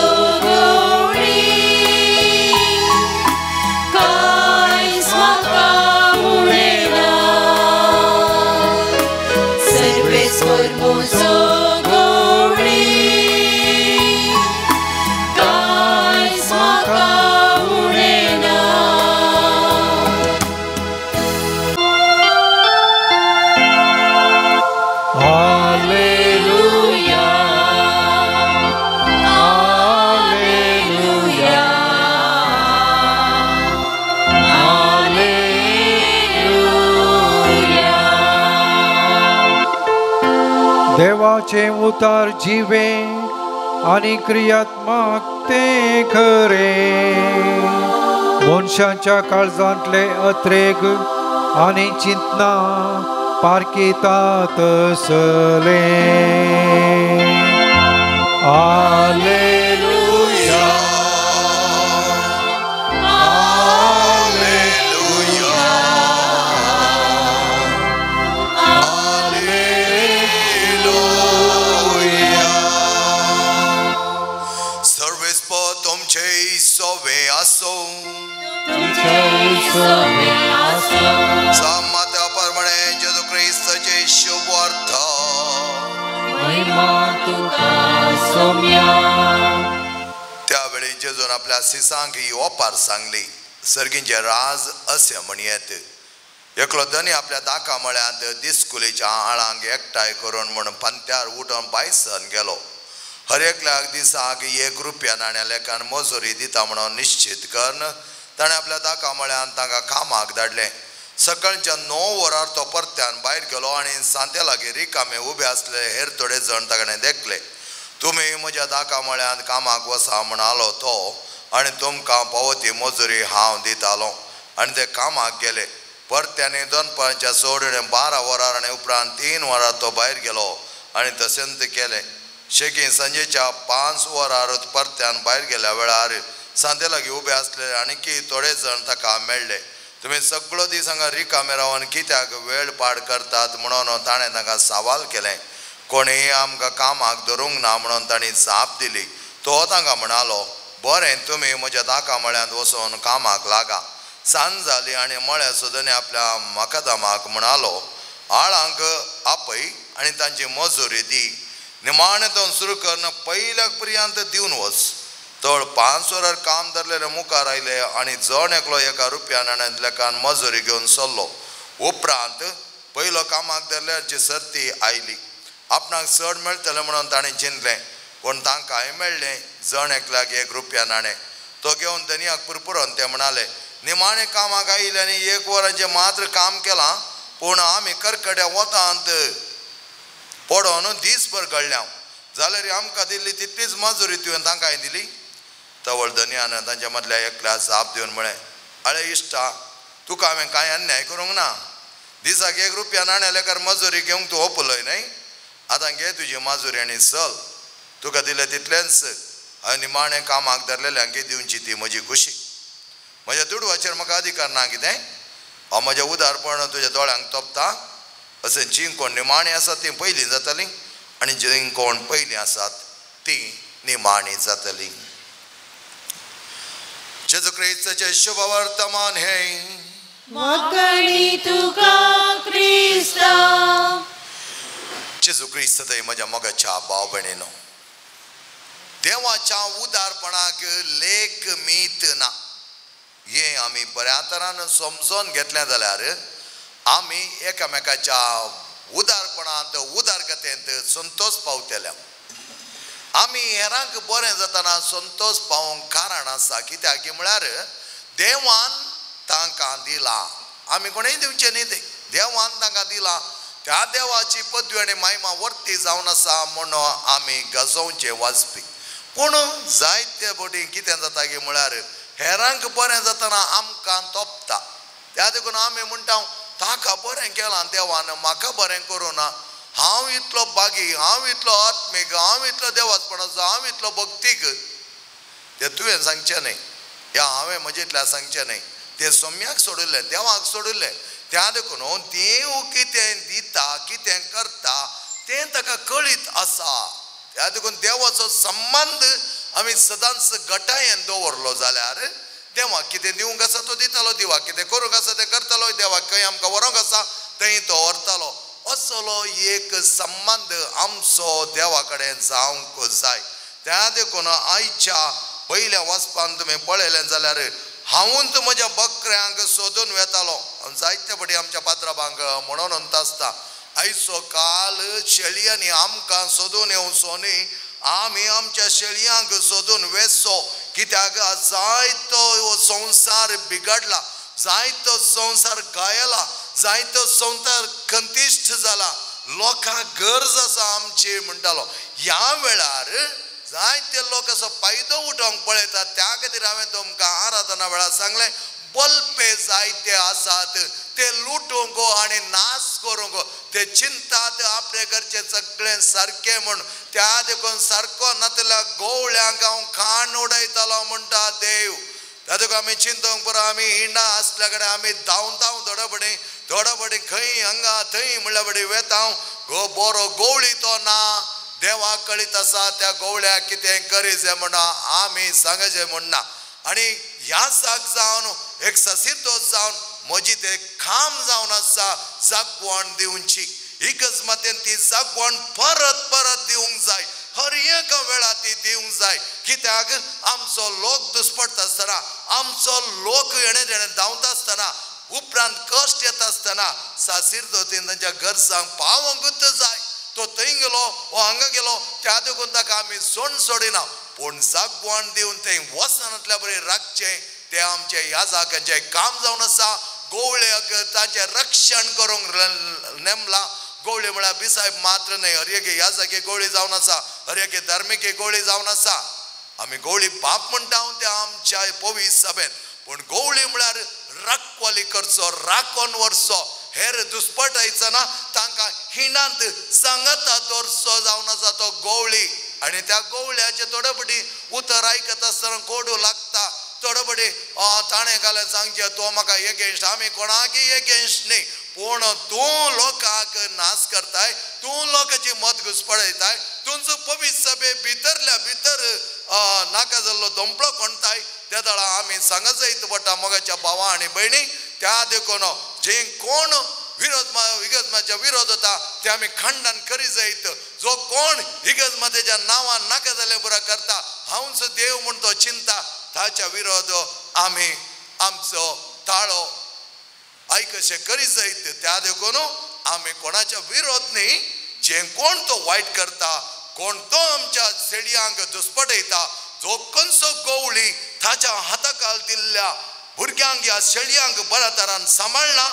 देवाचें उतार जिवें आनी क्रियात्मक तें खरें। मनशाच्या काळजांतले अत्रेग आनी चिंतना पारखिता तसलें। आलेलुया, आलेलुया, आलेलुया। सर्वेस्पर तुमचे सोवे आसो, सामात्या प्रमाणे जेजू क्रिस्ताचे शुभ अर्थ। त्यावेळी जेजून आपल्या सिसांक ही ओपार सांगली, सर्गींचे राज अशें म्हणयेत, एकलो धनी आपल्या दाका मळ्यांत दिसकुलीच्या आळांक एकठांय करून म्हूण पंत्यार उठून बायसन गेलो। हर एकल्याक दिसाक 1 रुपया नाण्या लेखान मजुरी दिता म्हणून निश्चित करून ताणें आपल्या दाका मळ्यान तांकां कामाक धाडलें। सकाळच्या 9 वरार तो परत्यान भायर गेलो आनी सांते लागीं रिकामे उबे आसले हेर थोडे जण ताणें देखले। तुमी म्हज्या दाका मळ्यान कामाक वसा म्हणालो तो आनी तुमकां पावती मजुरी हांव दितालो। आनी ते कामाक गेले। परत्याने दनपारच्या 12:15 वरार आनी उपरांत 3 वरार तो भायर गेलो आनी तशेंच केलें। शेकी सांजेच्या 5 वरार परत्यान भायर गेल्या वेळार सांते लागीं उबे आसले आनी थोडे जण ताका मेळ्ळे। तुमी सगळो दीस हांगा रिकामे रावन कित्याक वेळ पाड करतात म्हणून ताणें तांकां सवाल केलें। कोणीय आमकां कामाक धरूंक ना म्हणून तांणी जाप दिली। तो तांकां म्हणालो, बरें, तुमी म्हज्या दाका मळ्यांत वचून कामाक लागा। सांज जाली आनी मळ्या सुदनी आपल्या मकादमाक म्हणालो, आळांक आपय आनी तांची मजुरी दी, निमाणें तो सुरू करून पयल्याक पर्यंत दिवन वच। तळ 5 वरार काम धरलेले मुखार आयले आनी जण एकलो 1 रुपया नाण्या लेखान मजुरी घेवन सरलो। उपरांत पयलो कामाक धरल्याची सर्ती आयली। आपणाक चड मेळटलें म्हणून ताणें चिंतलें, पूण तांकांय मेळ्ळें जण एकल्याक 1 रुपया नाणें। तो घेवन धनयाक पुरपुरोन ते म्हणाले, निमाणें कामाक आयले आनी 1 वरांचें मात्र काम केलां, पूण आमी करकट्या वतांत पडोन दीसभर गळ्ळ्या, जाल्यार आमकां दिल्ली तितलीच मजुरी तुवें तांकांय दिली। तवळ धनयान तांच्या मदल्या एकल्या जाप दिवन म्हळें, आळे इश्टा, तुका हांवें कांय अन्याय करूंक ना, दिसाक 1 रुपया नाण्या लेखार मजुरी घेवंक तूं ओपलोय न्हय, आतां घे तुजी मजुरी आनी चल, तुका दिलें तितलेंच। हांवें निमाणें कामाक धरलेल्यांक दिवची ती म्हजी खुशी, म्हज्या दुडवाचेर म्हाका अधिकार ना कितें, हांव म्हजें उदारपण तुज्या दोळ्यांक तोपता। अशें जीं कोण निमाणीं आसात तीं पयलीं जातलीं आनी जीं कोण पयलीं आसात तीं निमाणीं जातलीं। जेजू क्रिस्ताचें शुभ वर्तमान हें। वाकणी तुका क्रिस्ता। जेजू क्रिस्त थंय म्हज्या मोगाच्या भाव भयणीनो, देवाच्या उदारपणाक लेख मीत ना। हें आमी बऱ्या तरान समजून घेतलें जाल्यार आमी एकामेकाच्या उदारपणांत उदारगतेंत संतोष पावतले। आमी हेरांक बरें जातना संतोष पावोवंक कारण आसा, कित्याक म्हळ्यार देवान तांकां दिला, आमी कोणेय दिवचें न्ही तें, देवान तांकां दिला। त्या देवाची पदवी आनी महिमा वर्ती जावन आसा म्हूण आमी गजोवचें वाजपी। पूण जायते फावटी कितें जाता की म्हळ्यार हेरांक बरें जातना आमकां तोपता, त्या देखून आमी म्हणटा ताका बरें केलां देवान, म्हाका बरें करूं ना, हांव इतलो बागी, हांव इतलो आत्मीक, हांव इतलो देवासपणाचो, हांव इतलो भक्तीक। तें तुवें सांगचें न्हय, या हांवें म्हजे इतल्या सांगचें न्हय, तें सोम्याक सोडिल्लें, देवाक सोडिल्लें। त्या देखून देव कितें दिता कितें करता तें ताका कळीत आसा। त्या देखून देवाचो संबंद आमी सदांच गटायेन दवरलो जाल्यार देवाक कितें दिवंक आसा तो दितालो, देवाक कितें करूंक आसा तें करतालो, देवाक खंय आमकां व्हरूंक आसा थंय तो व्हरतालो। असलो एक संबंद आमचो देवा कडेन जावंक जाय। त्या देखून आयच्या पयल्या वाचपान तुमी पळयलें जाल्यार हांवूच म्हज्या बकऱ्यांक सोदून वेतालो। जायते फावटी आमच्या पात्राबांक म्हणून आसता, आयचो काल शेळयांनी आमकां सोदून येवचो न्ही, आमी आमच्या शेळयांक सोदून वेचो, कित्याक जायतो संवसार बिगडला, जायतो संवसार गायला, जायतो संवसार खंतिश्ट जाला। लोकांक गरज आसा आमची म्हणटालो. ह्या वेळार जायते लोक असो फायदो उठोवंक पळयतात. त्या खातीर हांवें तुमकां आराधना वेळार सांगलें, बल्पे जायते आसात ते लुटूंक आनी नाश करूंक ते चिंतात आपले घरचे सगळें सारकें म्हूण. त्या देखून सारको नातल्या गोवळ्यांक हांव खाण उडयतालो म्हणटा देव. त्या देखून आमी चिंतूंक पुरो, आमी हिंडा आसल्या कडेन आमी धांवता थोडे फटी थोडे फटी खंय हांगा थंय म्हणल्या फटी वेता. गो बरो गोवळी तो ना, देवाक कळीत आसा त्या गोवळ्याक कितें करी जाय म्हणून आमी सांगचें म्हणना. आनी ह्या साक जावन एक ससिदोस जावन म्हजी ते खाम जावन आसा जागवण दिवची. एकच मातेन ती जागवण परत परत दिवंक जाय, हर एका वेळा ती दिवंक जाय. कित्याक आमचो लोक दुस्पडटा आसतना, आमचो लोक हेणे तेणे धांवता आसतना, उपरांत कश्ट येता आसतना सासिरदोतीन तांच्या गरजांक पावोवंकूच जाय. तो थंय गेलो वो हांगा गेलो त्या देखून ताका आमी सोण सोडिना, पूण जागवण दिवन थंय वचनातल्या बरें राखचें तें आमचें ह्या जाग्यांचें काम जावन आसा. गोवळ्याक तांचें रक्षण करूंक नेमलां. गोवळी म्हळ्यार बिसायब मात्र न्हय, हर एक ह्या जागे गोवळी जावन आसा, हर एक धार्मीक गोवळी जावन आसा. आमी गोवळी बाप म्हणटा ते आमच्या पवीस सभेन, पूण गोवळी म्हळ्यार राखवाली करचो, राखोन व्हरचो, हेर दुस्पटायचो ना, तांकां हिणांत सांगाता दवरचो जावन आसा तो गोवळी. आनी त्या गोवळ्याचे थोडे फावटी उतर आयकत आसतना कोडू लागता. थोडे फावटी ताणें घालें सांगचें तो म्हाका एगेन्स्ट, आमी कोणाकय एगेन्स्ट न्ही, पूण तूं लोकांक नाश करताय, तूं लोकांची मत घुसपडयताय, तुमचो पवित्र सभे भितरल्या भितर नाका जाल्लो धोंपळो कोणताय. त्या दळा आमी सांगत जायत पडटा मोगाच्या भावा आनी भयणी. त्या देखून जे कोण विरोध इगर्जमाच्या विरोध होता ते आमी खंडन करी जायत. जो कोण इगर्जमातेच्या नांवान नाका जाल्लें पुरा करता, हांवच देव म्हूण तो चिंता, ताच्या विरोध आमी आमचो ताळो आयकशें करी जायत. त्या देखून आमी कोणाच्या विरोध न्ही, जे कोण तो वायट करता, कोण तो आमच्या शेळयांक दुस्पटयता, जो कंसो गोवळी ताच्या हाताखाल दिल्ल्या भुरग्यांक ह्या शेळयांक बऱ्या तरान सांबाळना,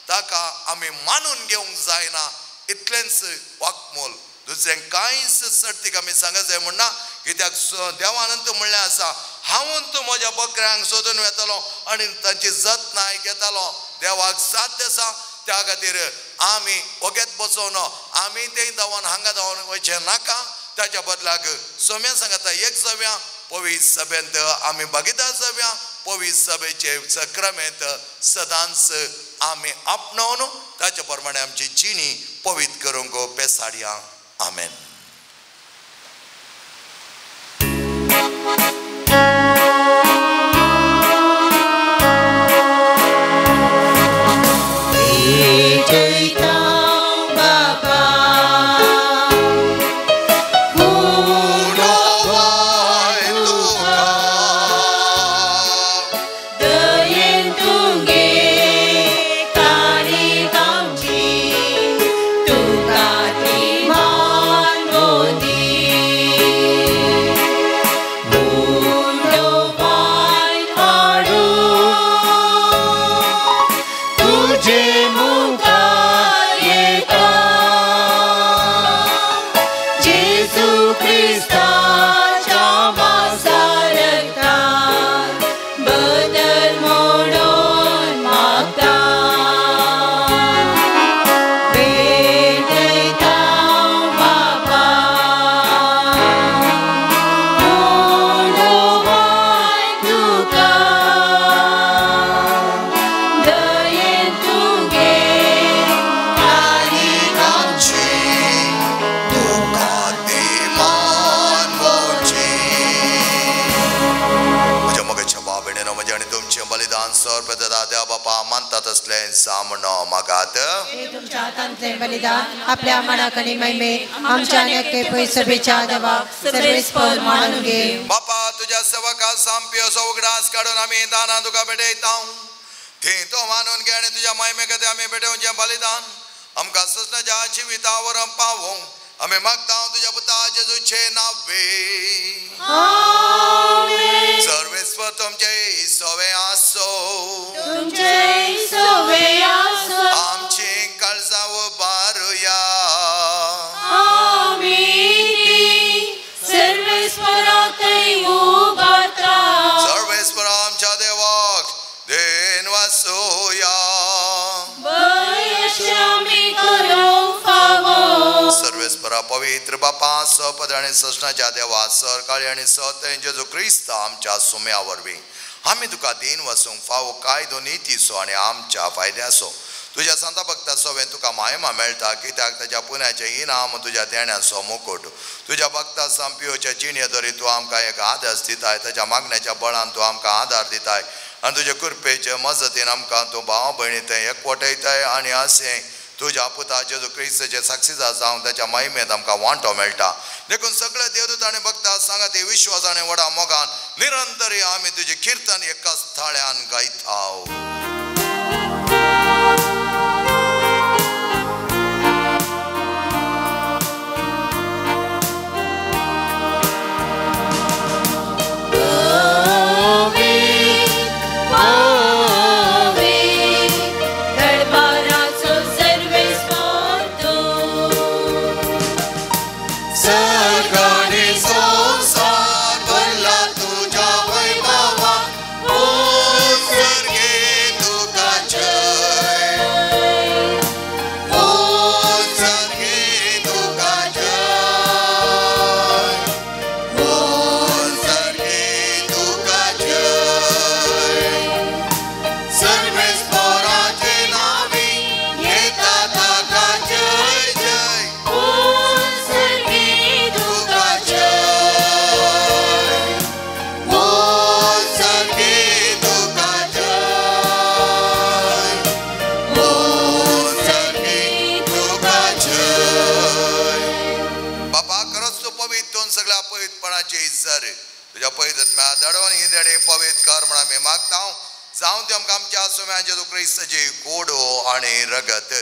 ताका आमी मानून घेवंक जायना. इतलेंच वाकमोल, दुसरें कांयच सर्तीक आमी सांगत जाय म्हणना. कित्याक देवानंत म्हणलें आसा, हांवून म्हज्या बकऱ्यांक सोदून वेतलो आनी तांची जतनाय घेतालो. देवाक साध्य आसा. त्या खातीर आमी ओगेत बसोवन आमी ते धांवन हांगा धांवन वयचें नाका. ताच्या बदलाक सोम्या सांगता एक जावया, पवित्र सभेंत आमी भागीदार जावया. पवित्र सभेचे सक्रामेंत सदांच आमी आपणावन ताच्या प्रमाणे आमची जिणी पवित्र करूंक पेसाडया. आमेन. बलिदान आपल्या मनाक आनी महिमे आमच्या सभेच्या देवाक सर्वेस्पर मानून घे. बापा तुझ्या सेवका सामपी असो उगडास काडून आमी दानां तुका भेटयता, थंय तो मानून घे आनी तुज्या महिमे खातीर आमी भेटोवचें बलिदान आमकां ससनाच्या जिवितावर पावोवंक आमी मागता तुज्या पुता जेजूचे नावे. सर्वेस्पर तुमचे सवे आसो, तुमचे सवे आसो. आमची काळजां उबारुया, पवित्र बापा सपद आनी सजनाच्या देवा सरकाळी आनी सत जेजू क्रिस्त आमच्या सुम्या वरवीं आमी तुका दीन वसूंक फावो कायदो नितीचो आनी आमच्या फायद्याचो तुज्या सांता भक्ता सोवें तुका मायमा मेळटा कित्याक ताच्या पुण्याचें इनाम तुज्या देण्याचो मुकुट तुज्या भक्ता संपियोच्या जिणे दरी तूं आमकां एक आदर्श दिताय ताच्या मागण्याच्या बळान तूं आमकां आदार दिताय आनी तुजे कृपेचे मजतीन आमकां तूं भाव भयणी थंय एकवटयताय आनी अशें तुज्या पुता जेजू क्रिस्ताचे साक्षीदार जावन ताच्या महिमेंत आमकां वांटो मेळटा. देखून सगळे देवदूत आनी भक्ता सांगात विश्वास आनी व्हडा मोगान निरंतर आमी तुजें किर्तन एकाच थाळ्यान गायता. रगत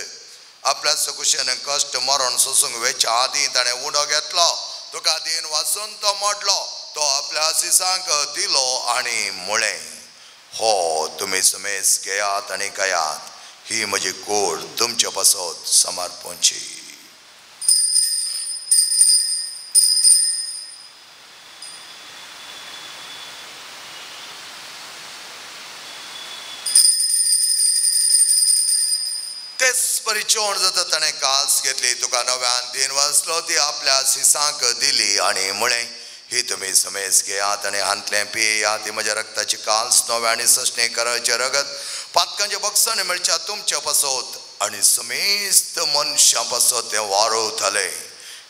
आपल्या सकुशेन कश्ट मरण सोसूंक वेच्या आदीं ताणें उंडो घेतलो तुका दीन वाचून तो मोडलो तो आपल्या आसिसांक दिलो आनी म्हळें हो तुमी समेस घेयात आनी खायात ही म्हजी कूड तुमचे पासत समर्पणची. परिचोण जाता ताणें कास घेतली तुका नव्यान दीन वाचलो ती आपल्या सिसांक दिली आनी म्हळें ही तुमी समेस घेयात आनी हांतलें पियात ही म्हज्या रक्ताची काल्स नव्या आनी सशणे कराचें रगत पातकांचें बक्षण मेळच्या तुमच्या पासत आनी समेस्त मनशां पासत तें वारवतलें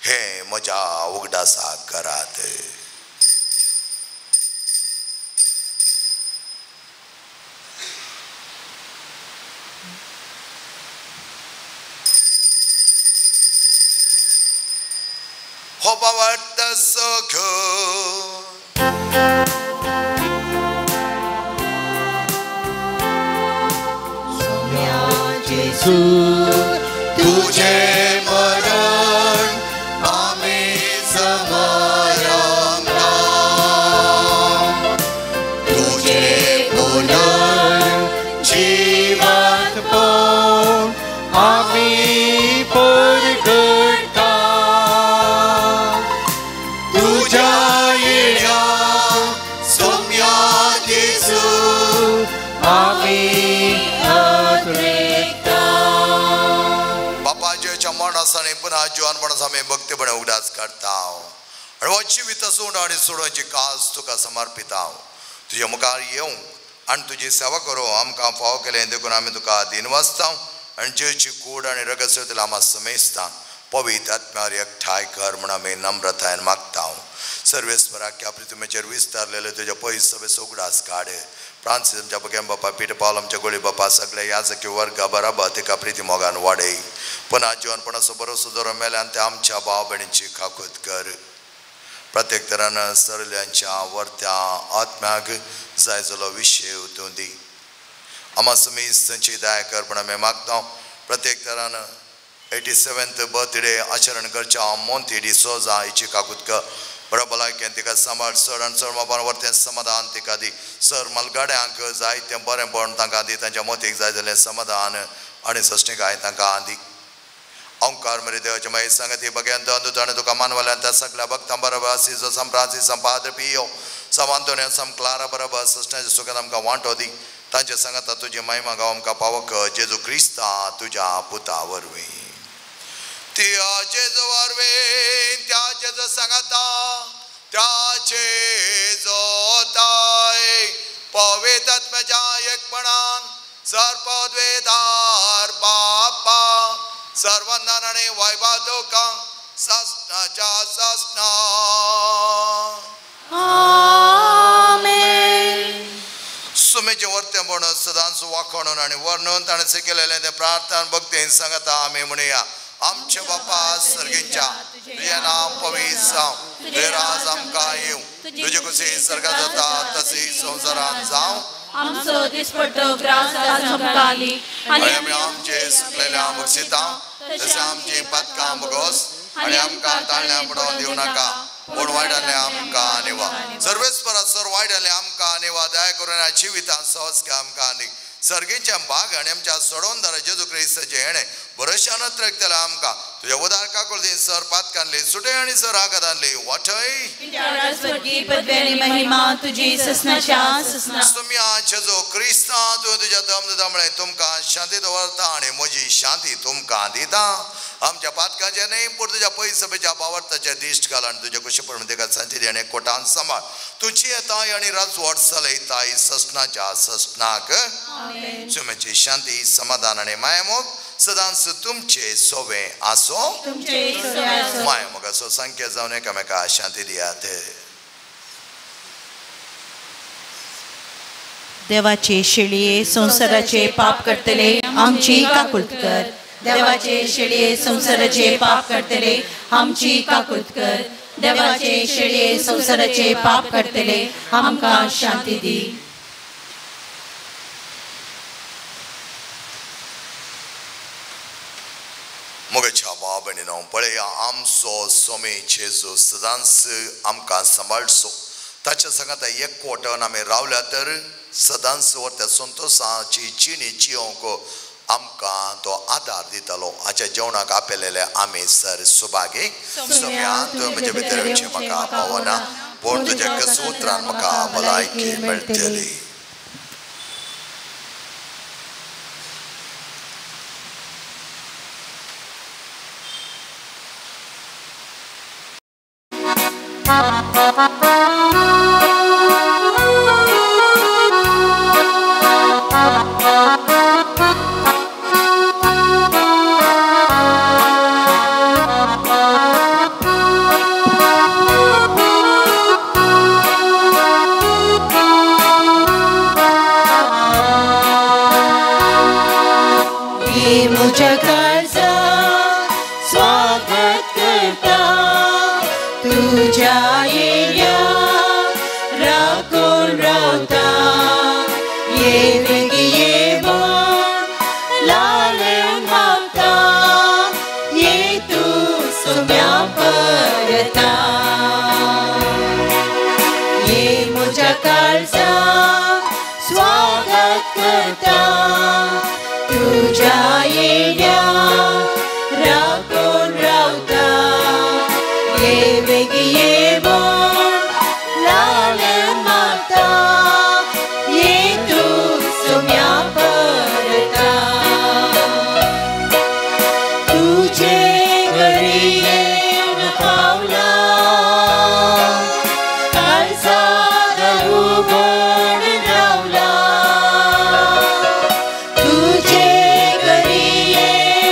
हें म्हज्या उगडासाक करात. हो बाबा सख तुझे मरण आमी समरता तुझे पुनर्जीवन पण आमी परगटा तुझ्या येण्या सोम्या जेजू आमी मरणासानी पुन्हा जिवानपणास आमी भक्तीपणे उगडास काडटा आनी हो जिवीत सोड आनी सोडोवची कास तुका समर्पिता तुज्या मुखार येवंक आनी तुजी सेवा करूं आमकां फावो केलें देखून आमी तुका दिनवासता आनी जेची कूड आनी रगत सेवेंतल्यान आमकां समेजता पवित्र आत्म्यार एकठांय कर म्हूण आमी नम्रतायेन मागता. सर्वेस्पराक पृथ्वीचेर विस्तारलेले तुज्या पयस सभेचो उगडास काड. फ्रांसीस आमच्या बगेम बापा पीटर पावल आमच्या गोळी बापा सगळे याजकी वर्गा बराबर तिका प्रिती मोगान वाडय पुन्हा जिवनपणाचो भरोसो दवरून मेल्यान ते आमच्या भाव भयणीची खाकूत कर. प्रत्येक तरान सरल्यांच्या वर्त्या आत्म्याक जाय जालो विशय तूं दी. आमा समीस थंयची दया कर म्हूण आमी मागता. प्रत्येक तरान 87th birthday आचरण करच्या मोंती डिसोजा हिची काकूत कर. बरो भलायकेन तिका सांबाळ चड आनी चड मापान वर्तें समाधान तिका दी. सर मलगाड्यांक जाय तें बरेंपण तांकां दी. तांच्या मोतीक जाय जालें समाधान आनी सश्णिकाय तांकां दी. ओंकार मरे देवाचे मागीर सांगती बगेन अंदू ताणें तुका मानवल्यान त्या सगळ्या भक्तां बरोबर आसिजो सम फ्रांसीस सम पाद्र पियो सम आंतोनियो सम क्लारा बरोबर सश्ण्याच्या सुखान आमकां वांटो दी. तांचे सांगाता तुजी महिमा गांव आमकां पावक जेजू क्रिस्ता तुज्या पुता वरवीं. त्याचे वरवीं त्याचे सांगाता त्याचे जोताय पवित्रात्म्याच्या एकपणान सर्वद्वेदार बापा सर्वंदान आनी वैभव तुका सासणाच्या सासणा. आमेन. सुमेचे वर्ते म्हणून सदांच वाखणून आनी वर्णून ताणें शिकयलेलें तें प्रार्थना भक्तीन सांगता आमी म्हणया. आमचे बापा सर्गींच्या, तुजें नांव पवित्र जावं, तुजें राज आमकां येवं, तुजे कुशी स्वर्गांत जाता तशी संवसारांत जावं. आमचो दिसपट्टो ग्रास आज आमकां दी आनी आमी आमचे सुकलेल्या बक्षिता तशें आमची पातकां भोगोस आनी आमकां ताळण्या पडोवन दिवं नाका, पूण वायटांतलें आमकां निवा. सर्वेस्परा सर वायटांतलें आमकां निवा, दया करून ह्या जिवितांत सहज आमकां दी. सर्गीच्या भाग आनी आमच्या सोडोवंदार जेजू क्रिस्ताचें हेणें भरोश्यान रखतलें आमकां. तुज्या उदार काकुळतीन सर पातकांतली सुटय आनी सर आघातांतली वाटय. सुम्या जेजू क्रिस्ता तुवें तुज्या दम दिता म्हळें तुमकां शांती दवरता आनी म्हजी शांती तुमकां दिता. आमच्या पातकांचें न्हय पूण तुज्या पयसभेच्या बावडताचें दिश्ट घाल आनी तुज्या कुशी प्रमाण ताका सांची दी आनी कोटान सांबाळ. तुजी येताय आनी राजवट चलयताय ससनाच्या ससनाक. सुम्याची शांती समाधान आनी मायामोग सदांच तुमचे सोवे आसो. मायामोग असो संकेत जावन एकामेका शांती दियात. देवाचे शेळये संवसाराचे पाप करतले आमची काकुळट कर. देवाचे शेळये संवसाराचे पाप करतले आमची काकुळट कर. देवाचे शेळये संवसाराचे पाप करतले आमकां शांती दी. म्हज्या बाब आनी न्हू पळया आमचो स्वामी जेजू सदांच आमकां सांबाळचो. ताच्या सांगाता एकवटान आमी रावल्या तर सदांच त्या संतोशाची जिणी जियोंक आमकां तो आदार दितालो. हाच्या जेवणाक आपयलेले आमी सर सुभागी. सोम्या तुवें म्हजे भितर येवचें म्हाका पावना, पूण तुज्या कसुत्रान म्हाका भलायकी मेळटली. स्वागत करता तुझ्या येण्या राखून रावता. ये वेगी ये म्हूण लालेवन मागता, ये तूं सुम्या परता. ये म्हज्या काळजाक स्वागत करता तुझ्या येण्या राखून रावता. ये वेगी ये म्हूण लालेवन मागता, ये तूं सुम्या परता. तुझे घरी येवन पावला काळजाक उगोड रावला. तुझे घरी येवन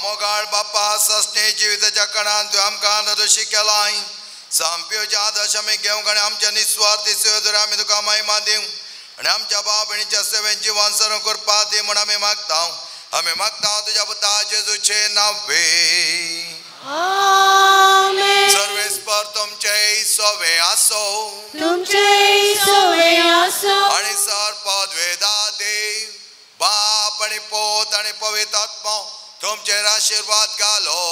मोगाळ बापा सस्ने जिविताच्या कणान तुवें आमकां नदोशी केलाय. सामप्योच्या आदर्श आमी घेवंक आनी आमच्या निस्वार्थी सेवेद्वारे आमी तुका महिमा दिवंक आनी आमच्या भाव भयणीच्या सेवेन जिवन सरण करपा दी म्हूण आमी मागता. आमी मागता तुज्या पुता जेजूचे नांवे. सर्वेस्पर तुमचे सोवे आसो. तुमचे सोवे आसो. आनी सर पदवेदा देव बाप आनी पोत आनी पवित्र आत्मो तुमचेर आशिर्वाद घालो.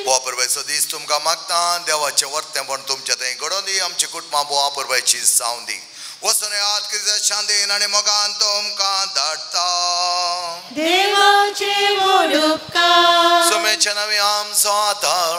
वापरपाचो दीस तुमकां मागता. देवाचें वर्तेंपण तुमच्या थंय घडोवन दी. आमची कुटुंबां वापरपाची जावन दी. वचून याद क्रिस्ता शांतीन आनी मोगान तुमकां धाडटा. देवाचे व्हड उपकार. सुमेच्या नवी आमचो आदार.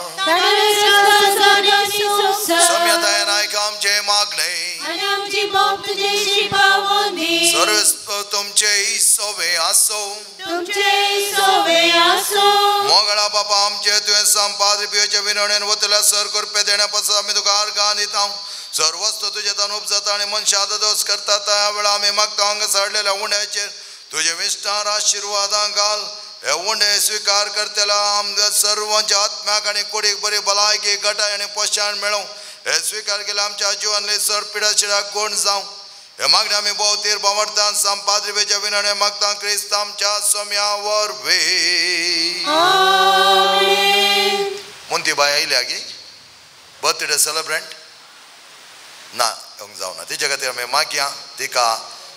सम्यतायेन आयक आमचें मागणें. आनी आमची बोप तुजेशी पावोवन दी. सर्वेस्पर तुमचे सोवे आसो. तुमचे सोवे आसो. मोगळा बापा आमचे तुवें संपाद पियोचे विनवणेन वतल्या सर करपे देण्या पासून आमी तुका आर्गां दिता. सर्वस्व तुजे तान उपजाता आनी मनशां दोस करता त्या वेळार आमी मागता हांगा साडलेल्या उंड्याचेर तुजे विस्तार आशिर्वादां घाल. हे उंडे स्विकार करतल्या आमच्या सर्वांच्या आत्म्याक आनी कुडीक बरी भलायकी गटाय आनी पोशाण मेळूं. हे स्विकार केल्यार आमच्या जिवनले सर पिडा शिडाक गुण जावं. हे मागणे आमी भोवतीर भोंवडतान संपाद्रिबेच्या विनवणे मागता क्रिस्त आमच्या सोम्या वरवीं. मुंतीबाय आयल्या गी बर्थडे सेलेब्रंट ना येवंक जावना. तिच्या खातीर आमी मागया. तिका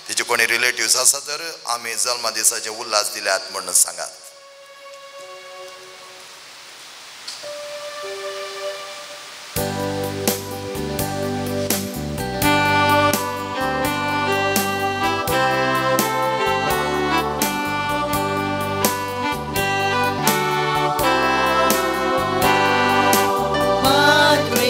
तिचे कोणी रिलेटिव्स आसा तर आमी जल्मा दिसाचे उल्हास दिल्यात म्हणून सांगात. Padre.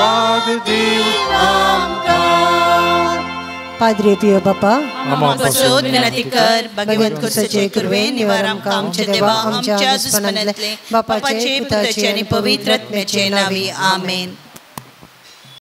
आशिर्वाद दिव आमकां. पाद्रे पियो बापा आमा पासून विनंती कर भगवंत खुर्साचे कृपेन निवार आमकां आमच्या देवा आमच्या दुस्मनांतले बापाचे पुताचे आनी पवित्र आत्म्याचे नावी. आमेन.